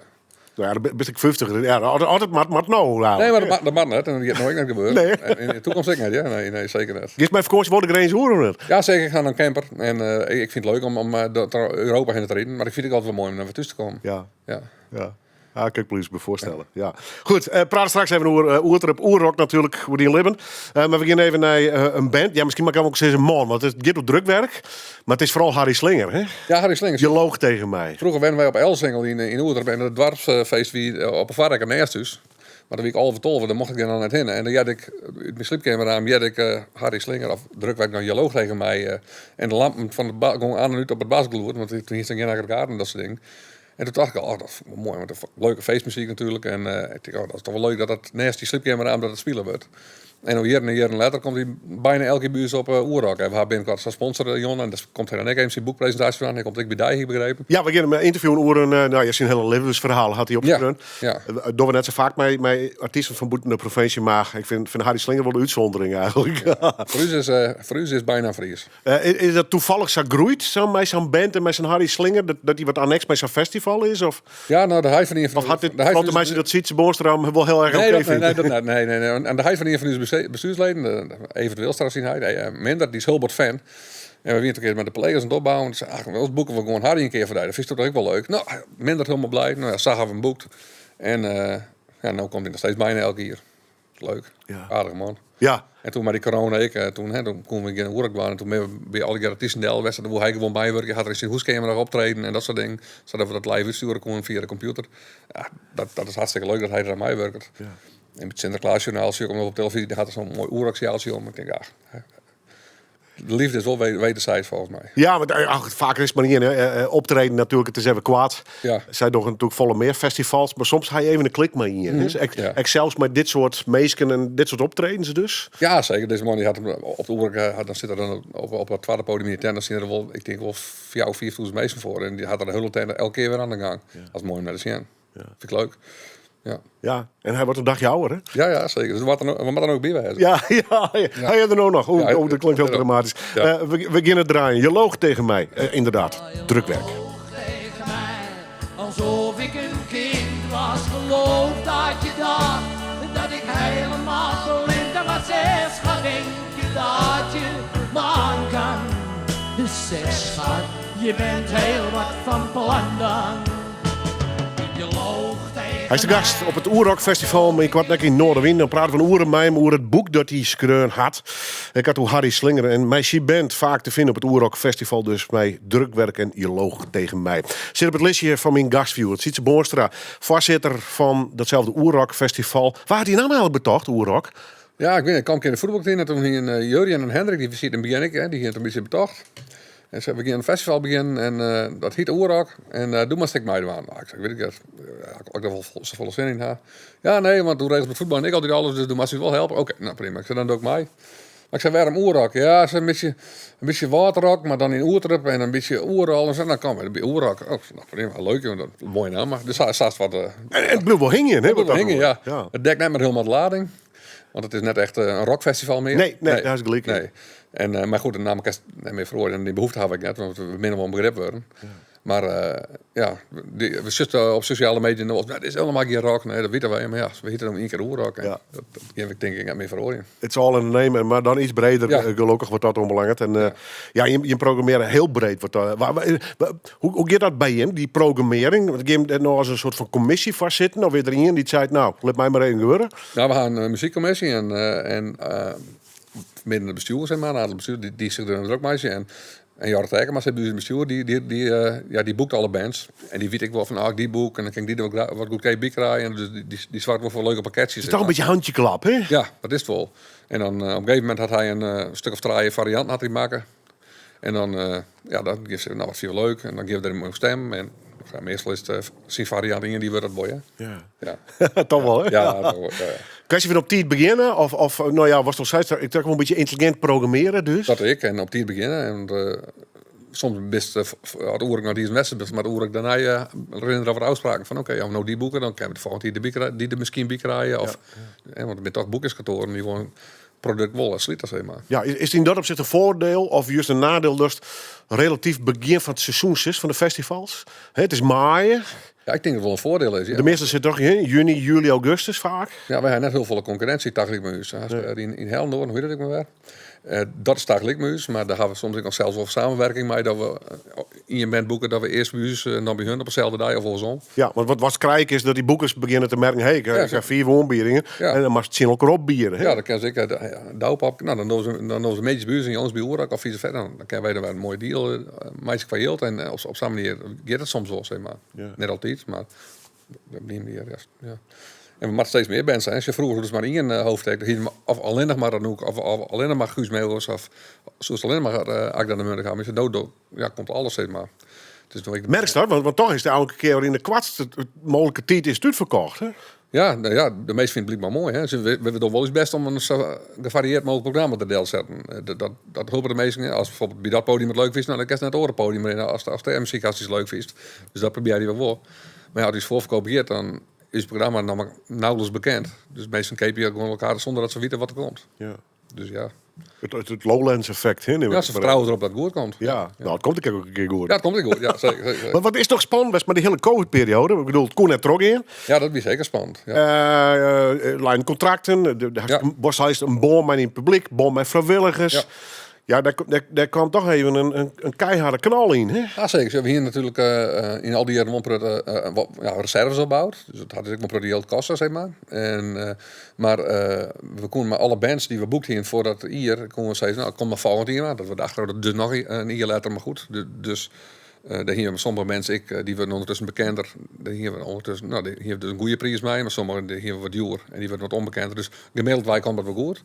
No ja, dan bist ek 50. Ja, as it moat, moat no. Nee, mar dat moat net. En dat giet no ek net gebeuren. Nee. En yn de toekomst ek net, ja. Nee, nee, seker net. Giest mei fakânsje wol de grins oer of net? Ja, seker. Ik ha in camper. En ik fyn it leuk om troch Europa hinne te riden. Mar ik fyn it ek altyd wol moai om dan wer thús te kommen. Ja. Ja. Ja. Ah, kin ik my foarstelle. Ja. Goed, praat straks even oer Oerterp, Oerrock natuerlik, oer dyn libben. Mar we gean even nei in band. Ja, miskien moat ik ek sizze man, want it giet oer drukwerk. Mar it is foaral Harry Slinger, hè? Ja, Harry Slinger. Je loog tegen mij. Froeger wennen wy op Elsingel yn Oerterp en it doarpsfeest wie op 'e Foarrekker neist ús. Mar dan wie ik 11, 12, dan mocht ik dêr noch net hinne. En dan hearde ik út myn sliepkeamerraam hearde ik Harry Slinger of drukwerk dan Je loog tegen mij. En de lampen fan de gongen aan en út op it basgelûd, want toen hiest dan gjin aggregaten en dat soart dingen. En toen dacht ik, oh, dat is wol moai, want leuke feestmuzyk natuerlik. En ik tink, oh, dat is toch wol leuk dat dat neist dy sliepkeamerraam dat it spile wurdt. En no jierren en jierren letter komt hy byna elke kear by ús op Oerrock. En we ha binnenkort sa'n sponsor, Jon, en dêr komt hy dan ek even syn boekpresintaasje fan. Hy komt ek by dy, hie ik begrepen. Ja, we gean him ynterviewen oer in, no ja, syn hiele libbensferhaal hat hy opskreaun. Ja, ja. Dogge we net sa faak mei artysten fan bûten de provinsje, mar ik fyn Harry Slinger wol de útsûndering eigentlik. Ja. Foar ús is, foar ús is byna in Fries. Is dat toevallig sa groeid, sa mei sa'n band en mei sa'n Harry Slinger, dat dy wat anneks mei sa'n festival is? Of, Ja, no, de heit fan ien fan of hat dit de heit valt fan de ús meisten dat Sietse Boonstra hem wol hiel erch Nee, oké dat, fynt? nee, dat net. Nee, nee, nee. En de heit fan ien fan ús bestuursleden, Evert Wilstra syn heit, minder, dy is hiel bot fan. En we wiene toen kear mei de plegers oan it opbouwen. Toen sei, ach, oars boeke we gewoan Harry in kear foar dy. Dat fynst toch ek wol leuk? No, minder hielendal blij. No ja, sa ha we him boekt. En ja, no komt hy noch steeds byna elk jier. Leuk. Ja. Aardige man. Ja. En toen mei dy corona ek, toen, hè, toen koene we gjin Oerrock dwaan. En toen binne we by allegear artysten del west. Dan woe hy gewoan bywurkje. Hat er yn syn hûskeamer noch optreden en dat soart dingen. Sadat we dat live útstjoere koene fia de kompjûter. Ja, dat is hartstikke leuk dat hy der oan meiwurket. Ja. En by it Sinterklaasjoernaal sjoch ik him noch op telefyzje. Dan hat er sa'n moai Oerrock-sjaaltsje om. Ik tink, ja, hè, de liefde is wol wederzijds volgens my. Ja, want ach, faker is it mar ien, hè. Optreden natuerlik, it is even koart. Ja. Sy dogge natuerlik folle mear festivals, mar soms ha je even in klik mei ien. Dus ek sels mei dit soart minsken en dit soart optredens dus. Ja, seker. Dizze man die hat hem op de oerek, hat, dan sit er dan op dat twadde podium yn de tent, dan stean der wol, ik tink wol fjouwer, fiiftûzen minsken foar. En dy hat er de hiele tent elke kear wer oan de gang. Dat is moai om nei te sjen. Fyn ik leuk. Ja. Ja, en hy wurdt in dagje âlder, hè? Ja, ja, seker. Dus we moatte der no ek by wêze. Ja, ja, ja. Ja. Hy is der no noch. Oeh, Ja, hy oeh, dat klinkt hiel ja. dramatysk. Ja. We geane it draaien. Je loog tegen mij. Ynderdaad, drukwerk. Tegen mij, alsof ik een kind was. Geloof dat je dacht dat ik helemaal blind was. Zeg, schat, denk je dat je me aan kan? Zeg, schat, je bent heel wat van plan dan. Je loog tegen Hy is de gast op it Oerrock Festival mei koart ek yn Noardewyn. Dan prate we in oere mei him oer it boek dat hy skreaun hat. Ik ha it oer Harry Slinger en mei syn band faak te finen op it Oerrock Festival. Dus mei drukwerk en je loog tegen mij. Sit op it listje fan myn gastfjoer, Sietse Boonstra, foarsitter fan datselde Oerrock Festival. Wa hat dy namme eigentlik betocht, Oerrock? Ja, ik wit net, ik kaam in kear de fuotbalkantine en toen hiene Jurjen en Hendrik, dy sieten yn it begjin ek, hè, dy hiene it in bytsje betocht. En sei, we gean in festival begjinnen en dat hiet Oerrock. En doe moatst ek meidwaan. Nou, ik sei, wit ik dat. Ja, ik der wol safolle sin yn ha. Ja, nee, want doe regelst met voetbal en ik altyd alles, dus doe moatst ús wol helpe. Oké, nou prima. Ik sei, dan doe ik mei. Maar ik sei, wêrom Oerrock? Ja, sei, in bytsje Wâldrock, mar dan yn Oerterp en in bytsje oeral. En sei, dan kom we by Oerrock. Oh, nou prima, leuk, want dat is moaie namme. Dus sa is wat. En it bliuwt wol hingjen, hè? It bliuwt wol hingjen, ja. It dekt net mear hielendal de lading. Want it is net echt in rockfestival mear. Nee, nee, daar is gelyk. Nee. En, mar goed, de namme kinst net mear feroarje. En dy behoefte haw ik net, want we binne wol in begrip wurden. Mar ja, we sitte op sosjale media no, dit is helemaal gjin rock. Nee, dat witte wy. Mar ja, we hitte dan ien kear Oerrock. En dat gean we tink ik net mear feroarjen. It's all in the name, mar dan iets breder, gelokkich wat dat oanbelanget. En ja, je programmearje hiel breed. Wat, hoe giet dat by jim, dy programmearring? Want gean der no as in soart fan kommisje foar sitten? Of is der ien dy't seit, nou, lit my mar even gewurde? Nou, we ha in muzykkommisje en midden it bestjoer, zeg maar, in aantal bestjoer, dy't sich der drok meitsje. En Jorrit Ekema sit by ús yn it bestjoer, ja, dy boekt alle bands. En dy wit ek wol fan, ah, ik dy boek en dan kin ik dy der wat goedkeap by krije. En dus dy soarget wol foar leuke pakketsjes. Het is toch in bytsje handjeklap, hè? Ja, dat is it wol. En dan op in gegeven momint hat hy in stik of trije farianten hat hy makke. En dan, ja, dan geeft ze, nou, wat fyn je leuk? En dan geeft er een stem. En ja, meastal is it syn fariant ien die wurdt dat wol, ja. Ja. Toch wol, hè? Ja, toch wol, ja, ja. Kwestie fan op tiid begjinne? Of, nou ja, watst al seist, ik trek wol in bytsje yntelligint programmearje dus. Dat ek, en op tiid begjinne. En soms bist as Oerrock noch dy is bist, mar Oerrock dêrnei rinne der wat ôfspraken fan, oké, as we no dy boeke, dan kinne we de folgjende tiid dy der miskien by krije. Of, hè, want it binne toch boekingskantoaren dy't gewoan produkt wolle slite, sis mar. Ja, is it yn dat opsicht in foardiel of just in nadiel datst relatyf begjin fan it seizoen sitst fan de festivals? Hè, it is maaie. Ja, ik tink dat it wol in foardiel is. Ja. De measte sit toch yn juny, july, augustus faak? Ja, wy ha net hiel folle konkurrinsje tagelyk mei ús. Hast yn Hellendoorn, hoe hjit dat ek mar wer? Dat is tagelyk mei ús, mar dêr ha we soms ek noch sels wol samenwerking mei dat we ien band boeke dat we earst by ús en dan by hun op deselde dei of oarsom. Ja, want wat krij ik is dat dy boekers begjinne te merken, hey, ik ha 5 oanbiedingen en dan moatst tsjin elkoar opbiede. Ja, dan kinne se ek Douwpop, nou, dan dogge se, dan dogge se middeis by ús en jûns by Oerrock of vice versa. Dan kinne wy der wer in moaie deal meitsje kwa jild en op sa'n manier giet it soms wol, sis mar. Net altyd, mar op dy manier, ja. Ja. En we moatte steeds mear bands zijn. Als je froeger dus mar ien hoofdact, dan hie je of allinnich mar Anouk, of allinnich mar Guus Meeuwis, of soest allinnich mar Acda en de Munnik ha. Mar no do, ja, komt alles, sis mar. Dus no ik Merkst dat? Want toch is it elke kear yn de koartste mooglike tiid is it útferkocht, hè? Ja, nou ja, de meesten fine it blykber moai. Hè? We dogge wol ús bêst om in sa gefarieerd mooglik programma der del te setten. Dat helpe de minsken. As bijvoorbeeld by dat podium it leuk fynst, nou, dan kinst nei it oare podium rinne as de muzyk hartstikke leuk fynst. Dus dat probearje we wol. Mar ja, as ús foarferkoop giet, dan is it programma noch mar nauwelijks bekend. Dus minsken keapje gewoan elkoar sûnder dat se witte wat der komt. Dus ja. It Lowlands effect, hè? Ja, se fertrouwe derop dat it goed komt. Ja, nou, it komt ek in kear goed. Ja, it komt ek goed, ja, seker, seker. Mar wat is toch spannend west mei de hiele COVID-periode? Ik bedoel, it koe net trochgean. Ja, dat wie seker spannend. Ja. Leinen kontrakten, de, watst seist, in bân mei dyn publyk, bân mei frijwilligers. Ja, dêr kwam toch even in keiharde knal yn, hè? Ja, seker. We hiene natuerlik yn al dy jierren wol in protte ja, reserves opboud. Dus dat hat dus ek wol in protte jild koste, sis mar. En, mar we koene mei alle bands dy't we boekt hiene foar dat jier, koene we sizze, nou, kom mar folgjend jier mar. Dat we dachten, dat dus noch in jier letter, mar goed. Dus dêr hiene we sommige bands ek, dy wurden ûndertusken bekender. Dêr hiene we ûndertusken, nou, dêr hiene we dus in goede priis mei, mar sommige dêr hiene we wat djoer en dy wurden wat ûnbekender. Dus gemiddeld komt dat wol goed.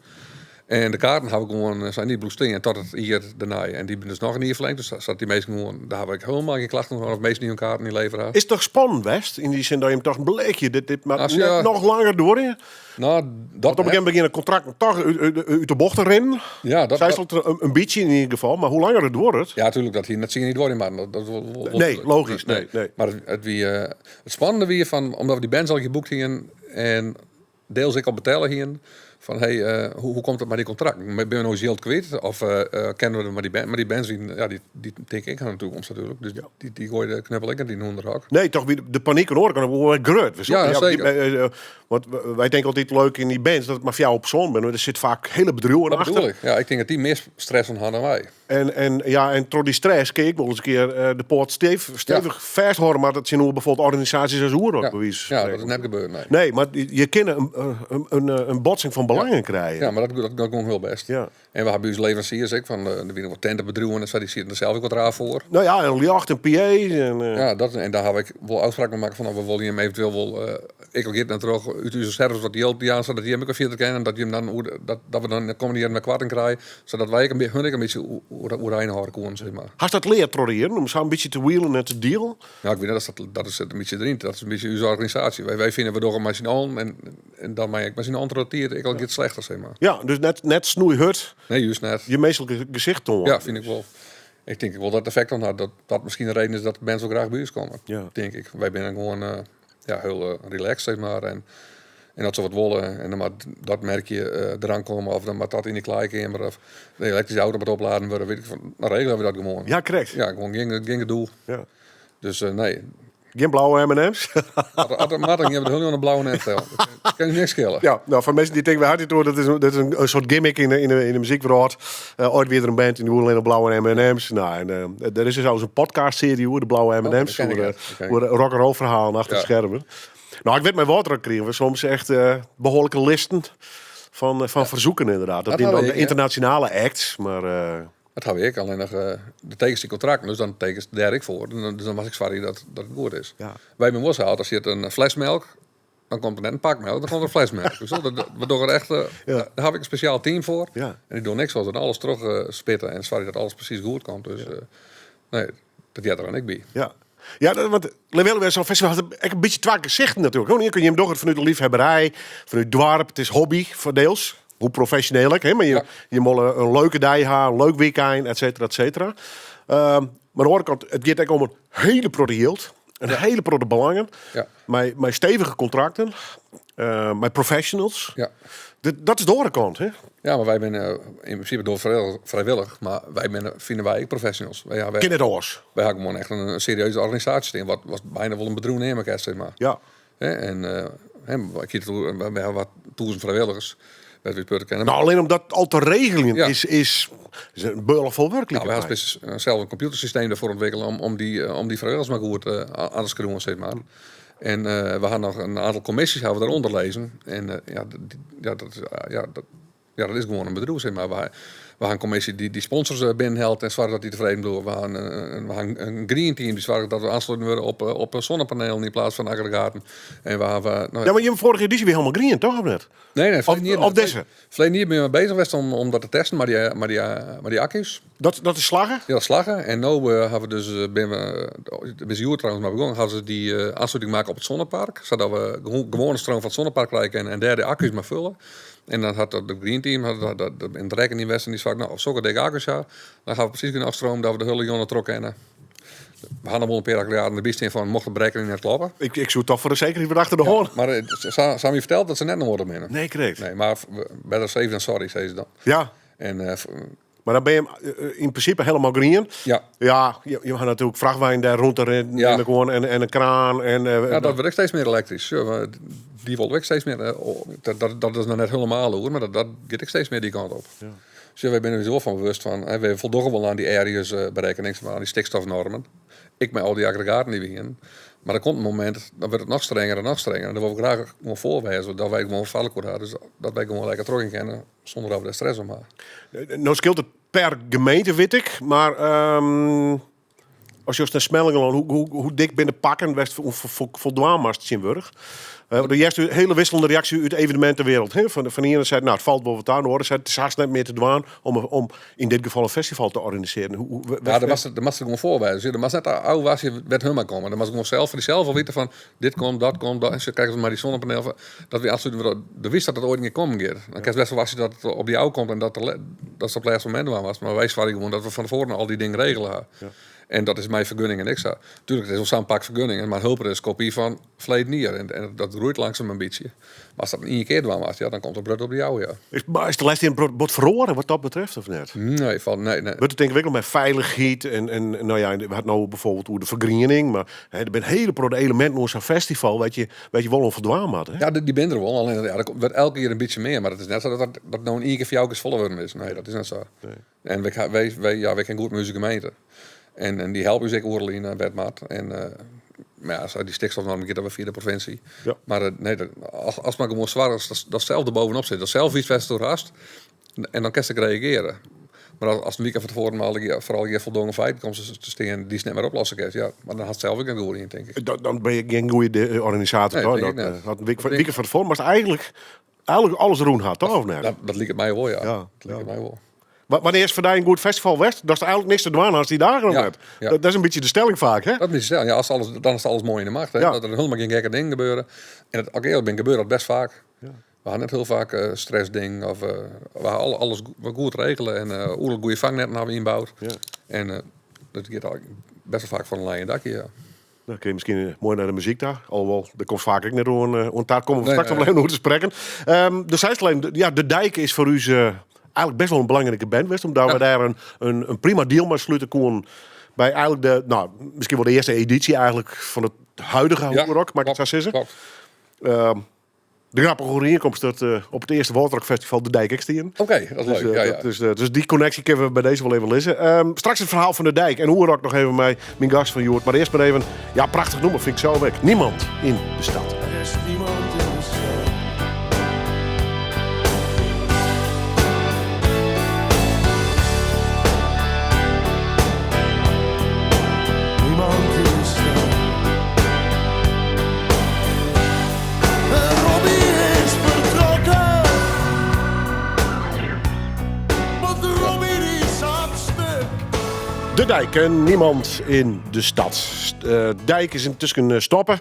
En de kaarten ha we gewoan, sein, dy bliuwt stean tot it jier dêrnei. En dy binne dus noch in jier ferlingd. Dus sa't dy minsken gewoan, dêr ha ik hielendal gjin klachten oer, of minsken dy't hun kaarten ynlevere ha. Is it toch spannend west? Yn dy sin dat je him toch beleegje, dit moat As net ja. noch langer duorje. Nou, dat Want op een gegeven moment begjinne kontrakten toch út de bocht te rinnen. Ja, dat Sy is al in bytsje yn ieder gefal, mar hoe langer it duorret. Ja, tuurlijk, dat hie net tsien jier duorje moatten. Dat wol, wol Nee, logysk, nee, nee. Mar it spannende wie fan, omdat we dy bands al geboekt hienen en deels ek al betelle hienen, fan hey, hoe komt it mei dy kontrakten? Binne we no ús jild kwyt? Of kinne we mei dy band, mar dy bands wienen, ja, dy tinke ek oan de toekomst natuerlik. Dus dy goaie de knuppel ek net yn de hûnderhok. Nee, toch wie de panyk oan de oare kant wol wer grut. We Ja, ja, seker. Want wy tinke altyd leuk yn dy bands dat it mar 4 persoanen binne, mar der sit faak hiele bedriuwen Dat achter. bedoel ik. Ja, ik tink dat dy mear stress oan ha dan wy. En troch dy stress kin ik wol ris in kear de poat stevich fêsthâlde, mar dat tsjinoer bijvoorbeeld organisaasjes as Oerrock, by wize fan Ja, dat is spreken. net gebeurd, nee. Nee, mar je kinne in botsing fan belangen krije. Ja, mar dat gong hiel bêst. En we ha by ús leveransiers ek, fan, der wiene wat tentebedriuwen en sa, dy sieten der sels ek wat raar foar. Nou ja, en ljocht en PA's. En Ja, dat, en dêr ha ik wol ôfspraken makke fan, nou, we wolle jim eventueel wol Ek al giet net troch út ús reserves wat jild jaan, sadat jim ek wer fierder kinne en dat jim dan oer, dat, dat we dan de kommende jierren wer koarting krije, sadat wy ek in, hun ek in bytsje oer, oerein hâlde koene, sis mar. Hast dat leard troch de jierren, om sa in bytsje te wheelen en te dealen? Nou, ik weet net, dat, dat sit in bytsje deryn. Dat is in bytsje ús organisaasje. Wy, wy fine, we dogge mei syn allen en, en dan mei ek mei syn allen troch de tiid, ek al giet it slechter, sis mar. Ja, dus net, net snoeihurd Nee, juist net. je minsklike gesicht toane. Ja, fyn ik wol. Ik tink ek wol dat it effekt dan hat. Dat dat miskien de reden is dat de bands wol graach by ús komme. Ja. Tink ik. Wy binne gewoan eh, ja, hiel eh, relaxed, sis mar. En, en as se wat wolle, en dan moat dat merkje eh, deroan komme, of dan moat dat yn de klaaikeamer, of de elektryske auto moat opladen wurde, weet ik fan, dan regele we dat gewoan. Ja, krekt. Ja, gewoan gjin, gjin gedoe. Ja. Dus eh, nee. Gjin blauwe M&M's? As it moat, dan gean we de hiele oan de blauwe net stellen. Dat kin niks skele. Ja, nou, foar minsken dy't tinke, wêr hat hy it oer? Dat is, dat is in soart gimmick yn de muzykwrâld. Oait wie der in band en dy woe allinne blauwe M&M's. Nou, en der is dus al in podcastserie oer de blauwe M&M's. Oh, dat ken ik Oer, net. Oké. oer rock'n'roll ferhalen achter de skermen. Nou, ik wit mei Wâldrock krigen we soms echt behoarlike listen fan fersoeken inderdaad. Dat Dat wiene ha dan we de ek, ja. ynternasjonale acts, mar... Dat ha we ek, allinnich de tekenst dy kontrakten, dus dan tekenst dêr ek foar. En dan, dus dan moat ik soargje dat, dat it goed is. Ja. Wy binne wol sa, as der sit in fles melk, dan komt der net in pak melk, dan komt der in fles melk. Dus dat, dat, we dogge echt, Dêr ha ik in spesjaal team foar. Ja. En dy dogge niks oars dan alles troch spitten en soargje dat alles presys goed komt. Dus nee, dat heart der dan ek by. Ja. Ja, dat, want Lewelwe, zo'n festival hat ek in bytsje twa gesichten natuerlik. Oan de iene kant, jim dogge it fanút de liefhebberij, fanút it doarp. It is hobby foar diels. Hoe profesjoneel ek, hè? Mar je, jim wolle in leuke dei ha, in leuk weekend, et cetera, et cetera. Mar oan de oare kant, it giet ek om in hiele protte jild. In hiele protte belangen. Ja. Mei stevige kontrakten, mei professionals. Ja. Dat is de oare kant, hè? Ja, mar wy binne yn prinsipe door frijwillich, mar wy binne, fine wy ek professionals. Wy, ja, wy, Kin it oars? Wy ha gewoan echt in serieuze organisaasje stean, wat byna wol in bedriuw neame kinst, sis mar. Ja. Hè, en, hè, ik hie it oer, wy ha wat 1000 frijwilligers, wêr't wy putte kinne. Nou, allinne om dat al te regeljen Ja. is in beurlich fol wurk, Nou, wy ha liket my. sels in kompjûtersysteem dêrfoar ûntwikkele om dy frijwilligers mar goed oan te skriuwen, sis mar. En we ha noch in oantal kommisjes ha we dêrûnder lizzen. En ja, ja, dat is, ja, dat, ja, dat is gewoan in bedriuw, sis mar. Wy ha in kommisje dy't sponsors binnenhelpt en soarget dat dy tefreden bliuwe. We ha in green team dy't soarget dat we oansletten wurde op zonnepanelen yn plaats fan aggregaten. En we hawwe, nou, Ja, mar jim foarige edysje wie hielendal grien, toch, of net? Nee, nee, Of ferleden jier net. dizze? Ferleden jier binne we beuzich west om dat te testen mei dy akku's. Dat is slagge? Ja, dat slagge. En no hawwe we dus, binne we, oh, it is hjoed trouwens mar begûn, hawwe se dy oansluting makke op it zonnepark, sadat we gewoane stroom fan it zonnepark krije kinne en dêr de akku's mei fulle. En dan hat dat Green Team, hat dat, dat, dat in de rekken yn west en dy sei, nou, as sokke dikke akku's ha, dan ha we presys genôch stroom dat we de hiele jûn troch kinne. We ha noch wol in pear aggregaten derby stean fan mocht de berekkening net kloppe. Ik soe toch foar de sekerheid wat achter de hân. Ja, mar sa ha my ferteld dat se net nedich binne. Nee, krekt. Nee, mar better safe than sorry, sizze se dan. Ja. En Mar dan binne je yn prinsipe hielendal grien. Ja. Ja, je ha natuerlik frachtweinen dêr rûn te rinnen Ja. en gewoan en in kraan en Ja, dat wurdt ek steeds mear elektrysk. Ja, mar dy wol ek steeds mear, oh, dat is noch net hielendal oer, mar dat giet ek steeds mear dy kant op. Ja. Dus wy binne ús wol fan bewust fan, hè, wy foldogge wol oan dy areas berekkenings, mar oan dy stikstofnormen. Ek mei al dy aggregaten dy't we hienen. Mar der komt in momint, dan wurdt it noch strenger en noch strenger. En dan wolle we graach gewoan foar wêze, dat wy gewoan foar elkoar ha. Dus dat wy gewoan lekker trochgean kinne, sûnder dat we dêr stress om ha. No skeelt it per gemeente, wit ik, mar as je nei Smellingerlân, hoe dik binne de pakken wêr'tst foldwaan moatst tsjintwurdich? De earste hiele wikseljende reaksje út de evenemintewereld. Hè? Fan de iene seit, nou, it falt wol wat oan. De oare seit, it is hast net mear te dwaan om yn dit gefal in festival te organisearjen. Ja, dêr moatst der gewoan foar wêze. Dus, dêr moatst net ôfwachtsje wêr't hun mar komme. Dêr moatst gewoan sels foar dysels al witte fan, dit komt, dat komt, dat. En se krije mei dy zonnepanelen, dat wy absolút, do witst dat it oait net kommen giet. Dan kinst best wol wachtsje dat it op dy ôf komt en dat se op it lêste momint dwaan moatst. Mar wy soargje gewoan dat we fan tefoaren al dy dingen regele ha. Ja. En dat is mei fergunningen ek sa. Tuerlik, it is wol sa'n pak fergunningen, mar Hulper is kopy fan ferleden jier. En dat groeit langsum in bytsje. Mar as dat in ien kear dwaan moatst, ja, dan komt it brut op de jouwe, ja. Mar is de lêste jierren bot feroare wat dat betreft, of net? Nee, falt, nee, nee. Wurdt it yngewikkeld mei feilichheid en nou ja, we ha it no bijvoorbeeld oer de fergriening, mar hè, der binne hiele protte eleminten oer sa'n festival wêr't je wol oan foldwaan moatte, hè? Ja, dy binne der wol. Allinne, ja, der wurdt elke jier in bytsje mear, mar it is net sa dat no in ien kear foar jou folle wurden is. Nee, dat is net sa. Nee. En wy kinne goed mei ús gemeente. En dy helpe ús ek oeral yn, wêr't moat. En, mar ja, sa dy stikstofnorm giet dan wer fia de provinsje. Ja. Mar, nee, dat, as mar gewoan soargest dat sels der bovenop sit, dat sels witst wêr'tst oer hast, en dan kinst ek reagearje. Maar as in wike fan tefoaren foar allegear foldongen feiten komt te stean dy'tst net mear oplosse kinst, ja, mar dan hast sels ek in goede yn, tink ik. Dan bin je gjin goede organisator, Nee, toch? tink ik Dat, net. had in wike fan tefoaren moatst eigenlijk alles rûn ha, toch? Of net? Dat liket my wol, ja. Ja, Dat liket ja. my wol. Wannear is foar dy in goed festival west? Datst eigenlijk niks te dwaan hast dy dagen of net? Ja. Dat is in bytsje de stelling faak, hè? Dat is de stelling. Ja, dan is alles moai yn de macht, hè? Ja. Dat der hielendal gjin gekke dingen gebeure. En as ik earlik bin, gebeurt dat best faak. We ha net hiel faak stressdingen of we ha alles wol goed regele en oeral goede fangnetten ha we ynboud. En dat giet eigenlijk best wol faak fan in leien dakje, ja. Dan kun je miskien moai nei de muzyk ta. Alhoewol, der komt faak ek net oan ta. Komme we Nee, straks nee. noch even oer te sprekken. De zijstlijn, ja, De Dijk is foar ús eigenlijk best wol in belangrike band west. Omdat we dêr in prima deal mei slute koenen. By eigenlijk de, nou, miskien wol de earste edysje eigenlijk fan it huidige Oerrock, mag ik het zo zeggen? Klopt. De grappige oerienkomst dat op it earste Wâldrock Festival De Dijk ek stien. Oké, dat is Dus, leuk. Ja. Dus die connectie kunnen we bij deze wel even lezen. Straks het verhaal van De Dijk en Oerrock nog even met mijn gast van Joert. Maar eerst maar even, ja, prachtig nummer vind ik zelf ook. Niemand in de stad. Er is niemand in de stad. Niemand in de stad. En Robbie is vertrokken. Want Robbie die zat stuk. De Dijk en niemand in de stad. Dijk is intussen stoppen.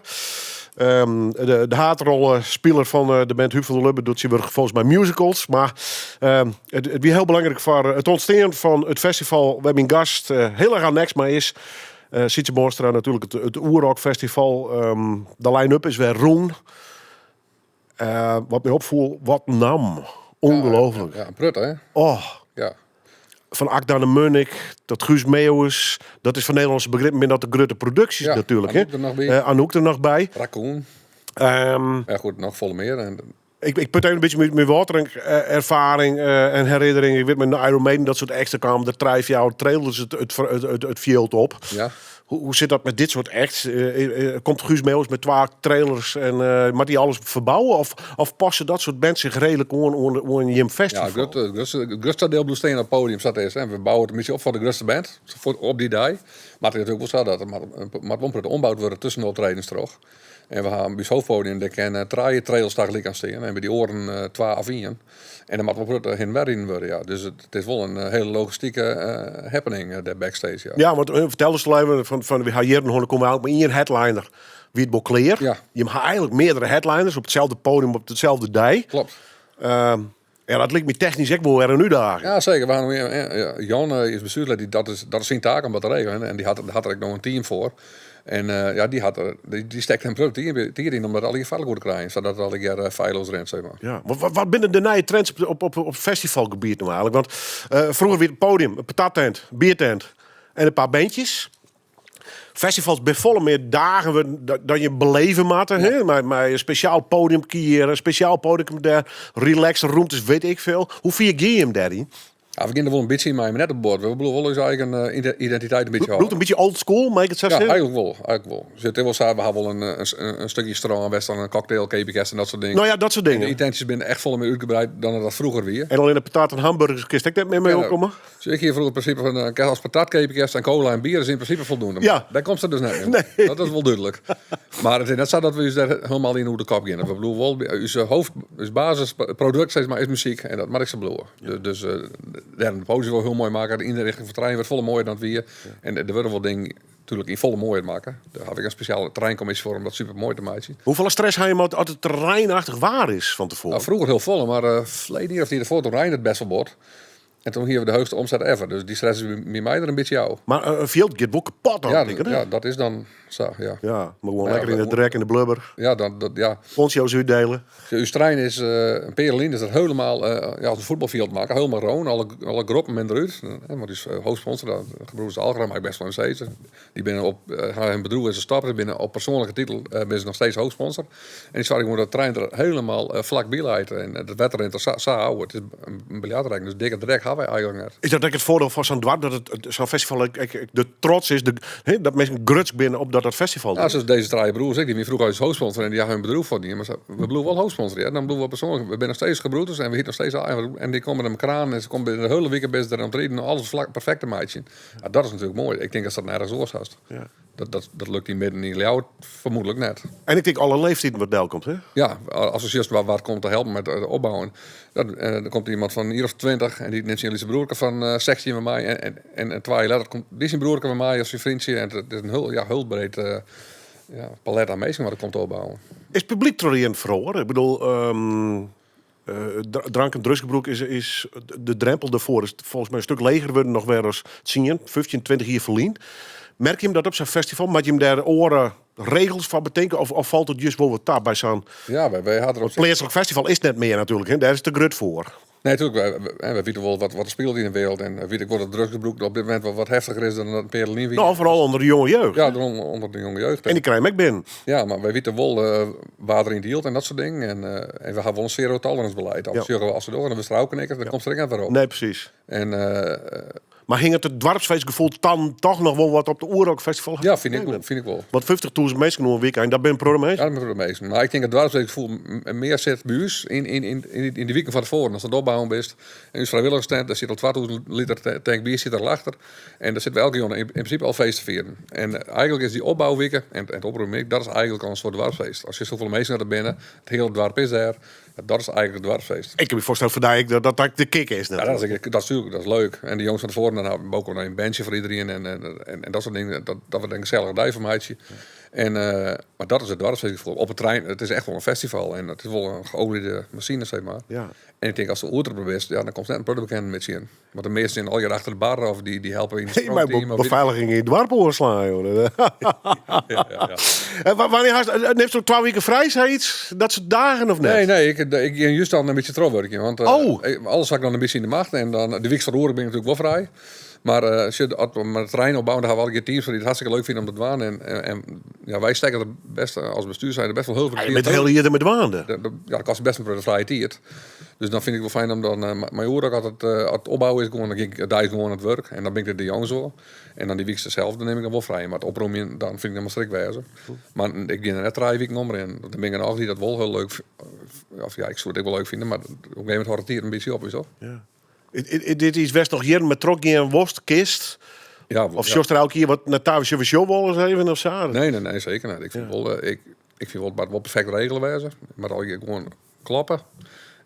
De haadrolspeler van de band Huub van der Lubbe doet zich weer volgens mij musicals. Maar het is heel belangrijk voor het ontstaan van het festival waar mijn gast heel erg annex maar is. Sytse Boonstra natuurlijk het Oerrock Festival. De line-up is weer roen. Wat mij opvoel, wat nam. Ongelooflijk. Ja, een prut, hè? Oh. Ja. Van Acda de Munnik tot Guus Meeuwis. Dat is van Nederlandse begrip, maar dat de grote producties Ja, natuurlijk, hè? Anouk er nog bij. Anouk er nog bij. Racoon. Ja, goed, nog volle meer. En Ik put even een beetje met mijn ervaring en herinnering. Ik weet met de Iron Maiden, dat soort acts, daar kwamen de drijf jouw trailers het veld op. Hoe zit dat met dit soort acts? Komt Guus Meeuwis met 2 trailers en moet die alles verbouwen? Of passen dat soort bands zich redelijk aan je festival? Ja, het grootste deel blijft staan op het podium, staat eerst, hè. We bouwen het een beetje op voor de grootste band, voor, op die dag. Maar het is natuurlijk wel zo dat er maar het moet ombouwd worden tussen de optredens terug. En we hebben bij het hoofdpodium, daar kan 3 trailers daar gelijk aan staan. En bij die oren 2 of 1. En dan moet wel heen en weer in worden, ja. Dus het is wel een hele logistieke happening, daar backstage, ja. Ja, want vertel eens even van wie hier nog komen we ook met één headliner. Wie het Bocleer. Je hebt eigenlijk meerdere headliners op hetzelfde podium, op hetzelfde dag. Ja, dat lijkt me technisch ook wel weer een uitdaging. Ja, zeker. We hadden weer, ja, Jan is bestuurslid, dat is zijn taak om dat te regelen. En die had er ook nog een team voor. En ja, die had er, die, die steekt hem product hier in om dat al die veilig te krijgen, zodat het al die jaar feilloos rent, zeg maar. Ja, maar wat binnen de nieuwe trends op festivalgebied nou eigenlijk? Want vroeger weer het podium, een patattent, biertent en een paar bandjes. Festivals bij volle meer dagen we, dat je beleven moet, hè? Maar een speciaal podium hier, een speciaal podium daar, relaxed ruimtes, weet ik veel. Hoe vier je hem daarin? Ja, we beginnen wel een beetje, maar net op boord. We bedoelen wel onze eigen identiteit een beetje Bedoelt houden. een beetje old school, mag ik het zo Ja, zeggen? eigenlijk wel. Eigenlijk wel. Dus het is wel zo, we hebben wel een stukje straal aan West, dan een cocktail, KPK's en dat soort dingen. Nou ja, dat soort dingen. En de intenties zijn echt volle meer uitgebreid dan dat vroeger weer. En alleen de patat en hamburgers, kist ik net meer mee Ja, opkomen? Dus ik hier vroeger het principe van kijk, als patat, KPK's en cola en bier is in principe voldoende. Maar daar komt ze dus net meer. Dat is wel duidelijk. Maar het is net zo dat we ons daar helemaal in hoe de kop gaan. We bedoelen wel, onze hoofd, ons basisproduct, zeg maar, is muziek en dat mag ik ze bedoelen. Dus daar de podium wel heel mooi maken. De inrichting van het terrein wordt volle mooier dan het weer. En er worden wel dingen natuurlijk in volle mooier maken. Daar heb ik een speciale terreincommissie voor om dat super mooi te maken. Hoeveel stress ga je met als het terreinachtig waar is van tevoren? Nou, vroeger heel volle, maar verleden jaar of die ervoor toen Rijn het best wel bord. En toen hier we de hoogste omzet ever. Dus die stress is bij mij er een beetje jou. Maar een veld gaat wel kapot dan, Ja, denk ik, hè? dat is dan zo, ja. Ja, maar gewoon Maar ja, lekker in de we- drek en de blubber. Ja, dan, dat, ja. Poncho's uitdelen. De uw trein is een Perelin, is dat helemaal ja, als een voetbalveld maken. Helemaal roon, alle groppen men eruit. Want die is hoofdsponsor, dat gebroeders de Algra, maar ik best wel een steeds. Die binnen op hun bedrijf is een stap, binnen op persoonlijke titel ben ze nog steeds hoofdsponsor. En die zorgen dat de trein er helemaal vlak bij lijdt. En dat wetter in het zo oud. Het is een biljartrek, dus dikke drek ha wy eigentlik net. Is dat ek it foardiel fan sa'n doarp, dat it sa'n festival ek de trots is, dat minsken grutsk binne op dat dat festival Ja, soas dizze trije broers ek, dy wiene froeger ús hoofdsponsor en dy ha hun bedriuw fuortdien, mar we bliuwe wol hoofdsponsor, hear. Dan bliuwe we persoanlik, we binne noch steeds gebroeders en we hitte noch steeds en dy komme der mei kranen en se komme binnen de hiele wike binne se der om te riden om alles flak perfekt te meitsjen. Ja, dat is natuerlik moai. Ik tink dat dat nergens oars hast. Ja. Dat lukt yn midden yn Ljouwert fermoedlik net. En ik tink alle leeftiden wat delkomt, hè? Ja, as we sjochst wat komt te helpen met it opbouwen. Dat, der komt iemand fan in jier of 20 en dy nimt syn lytse broerke fan 16 mei my. En 2 jier letter komt dy syn broerke mei my of syn vriendje. En it is in hiel, ja, hiel breed ja, palet aan minsken wat der komt te opbouwen. Is it publyk troch de jierren feroare? Ik bedoel, drank en drugsgebrûk is de drempel derfoar is folgens my in stik leger wurden noch wer as 10, 15, 20 jier ferlyn. Merke jim dat op sa'n festival? Moat jim dêr oare regels foar betinke of falt it just wol wat ta by sa'n Ja, wy ha der op pleatslik festival is it net mear natuerlik, hè? Dêr is it te grut foar. Nee, tuurlijk, wy witte wol wat der spilet yn de wereld en wy witte ek wol dat drugsgebrûk op dit momint wat heftiger is dan dat in pear lyn wie. No, foaral ûnder de jonge jeugd. Ja, ûnder de jonge jeugd. En dy krije him ek binnen. Ja, mar wy witte wol wa't der yn dealt en dat soart dingen. En we ha wol in zero tolerance beleid. As sjogge we as se dogge, dan wurdst ôfknikkerd, dan komst der ek net wer op. Nee, precies. En Mar hinget it doarpsfeestgefoel dan toch noch wol wat op de Oerrock Festival? Ja, fyn ik wol, fyn ik wol. Want 50.000 minsken oer in wykein, dat binne in protte minsken. Ja, dat binne in protte minsken. Mar ik tink it doarpsfeestgefoel mear sit by ús yn de wiken fan tefoaren. Ast oan it opbouwen bist en ús frijwilligerstent, dêr sit al 2000 liter tank bier sit der al achter. En dêr sitte we elke jûn yn prinsipe al feest te fieren. En eigentlik is dy opbouwike en it opromjen, dat is eigentlik al in soart doarpsfeest. As je safolle minsken dat der binne, it hiele doarp is dêr. Dat is eigentlik it doarpsfeest. Ik kin my foarstelle foar dy ek dat dat de kick is. Ja, dat is, dat is natuerlik, dat is leuk. En de jonges fan tefoaren, dan ha we ook noch in bandje foar iedereen en dat soart dingen. Dat we der in gesellige dei fan meitsje. En, mar dat is it doarpsfeestgefoel. Op it terrein, it is echt wol in festival en it is wol in geoliede masine, zeg maar. Ja. En ik tink, ast de oertrapper bist, ja, dan komst net in protte bekenden mear tsjin. Want de measten sind allegear achter de bar of dy helpe yn it Nee, maar stroomteam of weet ik befeiliging yn it doarp oanslaan, joh. Ja, ja, ja. En wannear hast, nimst do 2 wiken frij, sayts? Dat soart dagen of net? Nee, nee, ik gean just dan in bytsje trochwurkjen. Want Oh. alles ha ik dan in bytsje yn de macht. En dan de wyks fan oere bin ik natuerlik wol frij. Mar sjoch, as we mei it terrein opbouwen, daar ha we allegear teams foar dy't it hartstikke leuk fine om te dwaan. En ja, wy stekke der best, as bestuur zijnde, best wol hiel Ja, je bent het hele jier dermei dwaande. Ja, dat kostet best in protte frije tiid. Dus dan fyn ik it wol fijn om dan mei oere as it as it opbou is, gewoan, dan gean ik deis gewoan oan it wurk en dan bin ik der de jûns wol. En dan dy wyks sels, dan nim ik dan wol frij. Mar it opromjen, dan fyn ik dan mar strik wêze. Mar ik gean der net 3 wiken omrinnen. Want der binne genôch dy't dat wol hiel leuk of ja, ik soe it ek wol leuk fine, mar op in gegeven momint hâldt it tiid in bytsje op, is toch? Ja. Is dit iets wêr'tst noch jierren mei trochgean wolst, kinst? Ja, Of ja. sjochst der elk jier wat nei ta, we sjogge wol ris even of sa? Nee, nee, nee, seker net. Ik fyn wol, ik fyn wol, it moat wol perfekt regele wêze. It moat allegear gewoan kloppe.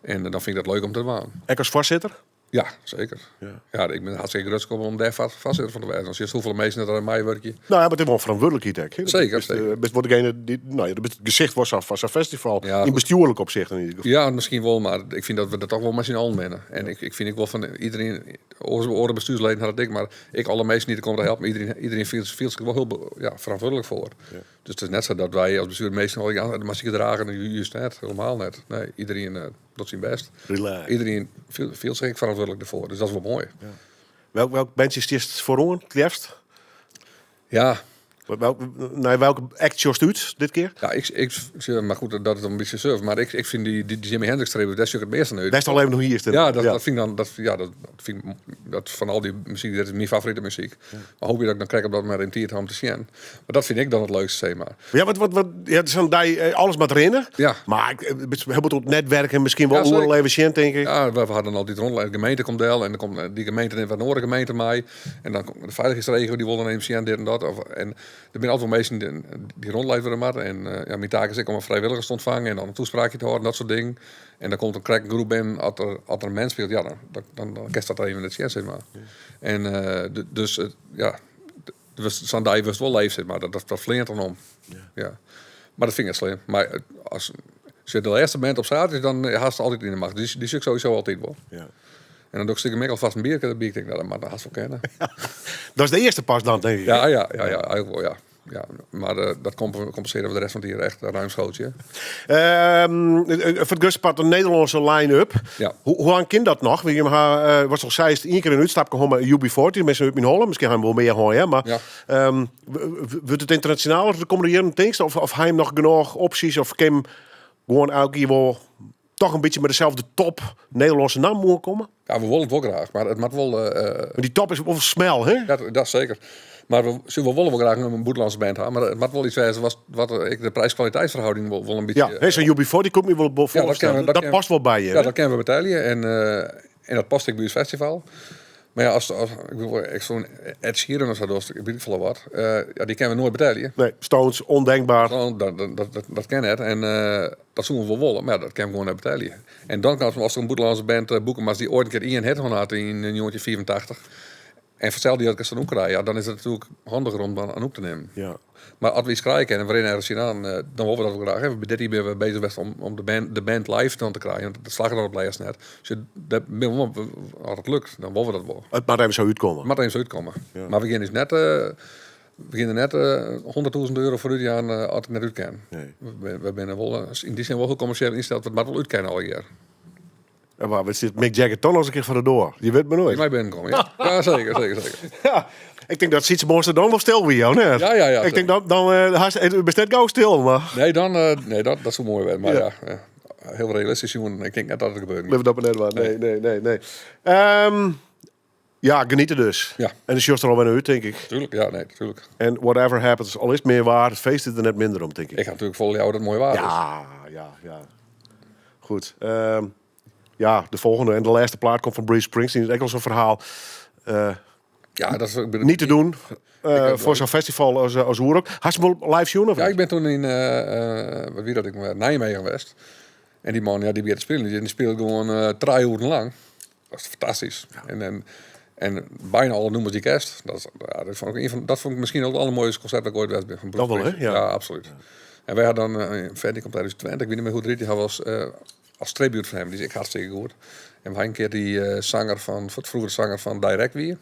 En dan fyn ik dat leuk om te dwaan. Ek as foarsitter? Ja, seker. Ja. Ja, ik bin hartstikke grutsk om dêr foarsitter fan te wêzen. As sjochst hoefolle minsken dat der meiwurkje. Nou ja, mar it is wol in ferantwurdlikheid ek, hè? Zeker, Bist, zeker. bist wol degene dy't, nou ja, bist it gesicht fan sa'n festival. Ja, yn goed. bestjoerlik opsicht yn ieder gefal. Ja, miskien wol, mar ik fyn dat we der toch wol mei syn allen binne. En ik fyn ek wol fan iedereen, oare bestuursleden ha dat ek, mar ek alle minsken dy't der komme te helpen, iedereen fielt sich wol hiel ferantwurdlik foar. Ja. Dus it is net sa dat wy as bestjoer minsken al de massike dragen, just net, helemaal net. Nee, iedereen docht syn bêst. Relax. Iedereen fielt sich ek ferantwurdlik derfoar, dus dat is wol moai. Ja. Welk bandje stiest foaroan, it leafst? Ja. Nei welke act sjochst út dit kear? Ja, ik, ik, mar goed, dat is in bytsje suf. Mar ik fyn dy Jimi Hendrix tribute, dêr sjoch ik it measte nei út. Dêr al even noch hier Ja, dat, ja. dat fyn ik dan, dat, ja, dat, dat fyn ik, dat fan al dy muzyk, dat is myn favorite muzyk. Ja. Mar hoopje dat ik dan krekt op dat momint tiid ha om te sjen. Mar dat fyn ik dan it leukste, zeg maar. Ja, wat, ja, sa'n dei, alles moat rinne. Ja. Mar ik, bist hiel bot op netwerken, miskien wol Ja, zeker. oeral even sjen, tink ik. Ja, we hadden altyd rond. De gemeente komt del en dan komt dy gemeente neemt wat in oare gemeente mei. En dan komt de feilichheidsregio, dy wol dan even sjen, dit en dat. Of, en der binne altyd wol minsken dy't rondleid wurde moatte. En ja, myn taak is ek om frijwilligers te ûntfangen en dan in toespraakje te hâlden, dat soart dingen. En dan komt der krekt in groep binnen, as der in band spilet, ja, dan kinst dat even net sjen, zeg maar. Ja. En dus, ja, sa'n dei wurdst wol leef, zeg maar. Dat fleant dan om. Ja. Ja. Mar dat fyn ik net slim. Mar as je de lêste band op zaterdag, dan hast altyd yn de macht. Dy sjoch ik sowieso altyd wol. Ja. En dan doch ik stikem ek alfêst in bierke derby. Ik tink, nou, dat moat hast wol kinne. Dat is de earste pas dan, tink ik. Ja, ja, ja, ja, eigentlik wol, ja. Ja, mar dat kompensearje we de rest fan it jier echt ruimschoots, ja. Foar it grutste part de Nederlânske line-up. Ja. Hoe lang kin dat noch? Want jim ha, watst al seist, ien kear in útstapke hân mei UB40. Minsken út myn holle, miskien ha jim wol mear hân, hè? Mar, Ja. wurdt it ynternasjonaler de kommende jierren, tinkst? Of ha jim noch genôch opsjes? Of kin gewoan elk jier wol... toch in bytsje mei deselde top Nederlânske namme oankomme? Ja, we wolle it wol graach, mar it moat wol. Mar dy top is wol smel, hè? Dat seker. Mar we, we wolle wol graach in bûtenlânske band ha, mar it moat wol yts wêze wat, wat ek de prijs-kwaliteitsverhouding wol in bytsje. Ja, hè, sa'n UB40 koe ik my wol foarstelle. Ja, dat past wol by je. Ja, dat kinne we betelje en dat past ek by ús festival. Mar ja, as, as ik bedoel, ek zo'n Ed Sheeran of sa, dat weet ik folle wat. Ja, dy kinne we noait betelje. Nee, Stones, ondenkbaar. Dat, dat, dat, dat kin net. En dat soene we wol wolle, mar ja, dat kinne we gewoan net betelje. En dan kan as der in bûtenlânske band boeke moatst dy't oait in kear ien hit hân hat yn 1985 en foar itselde jild kinst Anouk krije, ja, dan is it natuerlik handiger om dan Anouk te nimmen. Ja. Mar as we yts krije kinne en we rinne ergens tsjinoan, dan wolle we dat wol graach. Hè. Dit jier binne we bezich west om de band live dan te krijen, want dat slagget dan op lêst net. Dus dat binne we wol, as it lukt, dan wolle we dat wol. It moat even sa útkomme. It moat even sa útkomme. Ja. Mar we gean dus net, we gean der net 100.000 euro foar útjaan as it net út kin. Nee. We binne wol yn dy sin wol hiel kommersjeel ynsteld, it moat wol útkinne allegear. Ja, mar wat sit Mick Jagger toch noch ris in kear foar de doar? Je wit mar noait. Dy mei binnenkomme, ja. Ja, seker, seker, seker. Ja, ik tink dat Sietse Boonstra dan wol stil wie, of net? Ja. Ik tink dan hast, it bist net gau stil, mar... Nee, dan, nee, dat soe moai wêze, mar Ja. ja, hiel realistysk sjoen, ik tink net dat it gebeurt. Litte we dat mar net dwaan. Nee, nee, nee, nee. Ja, geniete dus. Ja. En dan sjochst der alwer nei út, tink ik. Tuurlijk, ja, nee, tuurlijk. En whatever happens, al is it min waar, it feest is der net minder om, tink ik. Ik ha natuerlik folle leaver dat it moai waar is. Ja, ja, ja. Goed. Ja, de folgjende en de lêste plaat komt fan Bruce Springsteen. Dat is ek al sa'n ferhaal. Ja, dat is, ik ben Niet te doen, Ik heb foar sa'n festival as Oerrock. Hast him wol live sjoen of Ja, net? ik bin toen yn, wat wie dat, ik ben Nijmegen west. En dy man, ja, dy begjint te spyljen. Dy spilet gewoan 3 oeren lang. Dat is fantastysk. Ja. En byna alle nûmers dy't kenst. Dat is, ja, dat fûn ik ien fan, dat fûn ik miskien wol it allermoaiste konsert dat ik oait west bin. Fan Bruce Dat wol, hè? Springsteen. Ja. Ja, absolút. En wy ha dan in fan, dy komt út Twente, ik wit net mear hoe't it hjit, dy ha we as tribute fan him. Dy is ek hartstikke goed. En we ha in kear dy sanger fan, it froegere sanger fan Direct wie.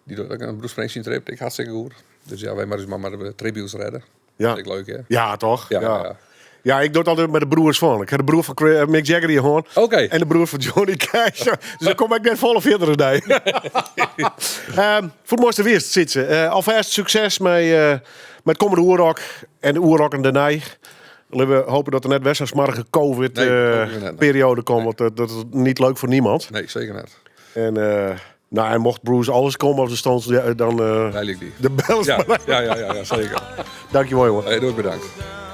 Dy docht ek in Bruce Springsteen tribute, ek hartstikke goed. Dus ja, wy moatte ús mar de tributes redde. Ja. Dat is ek leuk, hè? Ja, toch? Ja, Ja. ja. Ja, ik doe het altijd met de broers van. Ik heb de broer van Mick Jagger hier gewoon. Oké. En de broer van Johnny Cash. Dus dan kom ik net volle verder dan die. Voor het mooiste weer, Sietse. Alvast succes met komende Oerrock en de Oerrock en daarna. Laten we hopen dat er net best zo'n smarrige COVID, Nee, dat hopen we net, nee. periode komt. Want dat is niet leuk voor niemand. Nee, zeker net. En mocht Bruce alles komen op de stand, ja, dan, Bel ik die. De bel is Ja, maar. ja, ja, ja, ja, zeker. Dankjewel, jongen. Hey, doe ik bedankt. Down.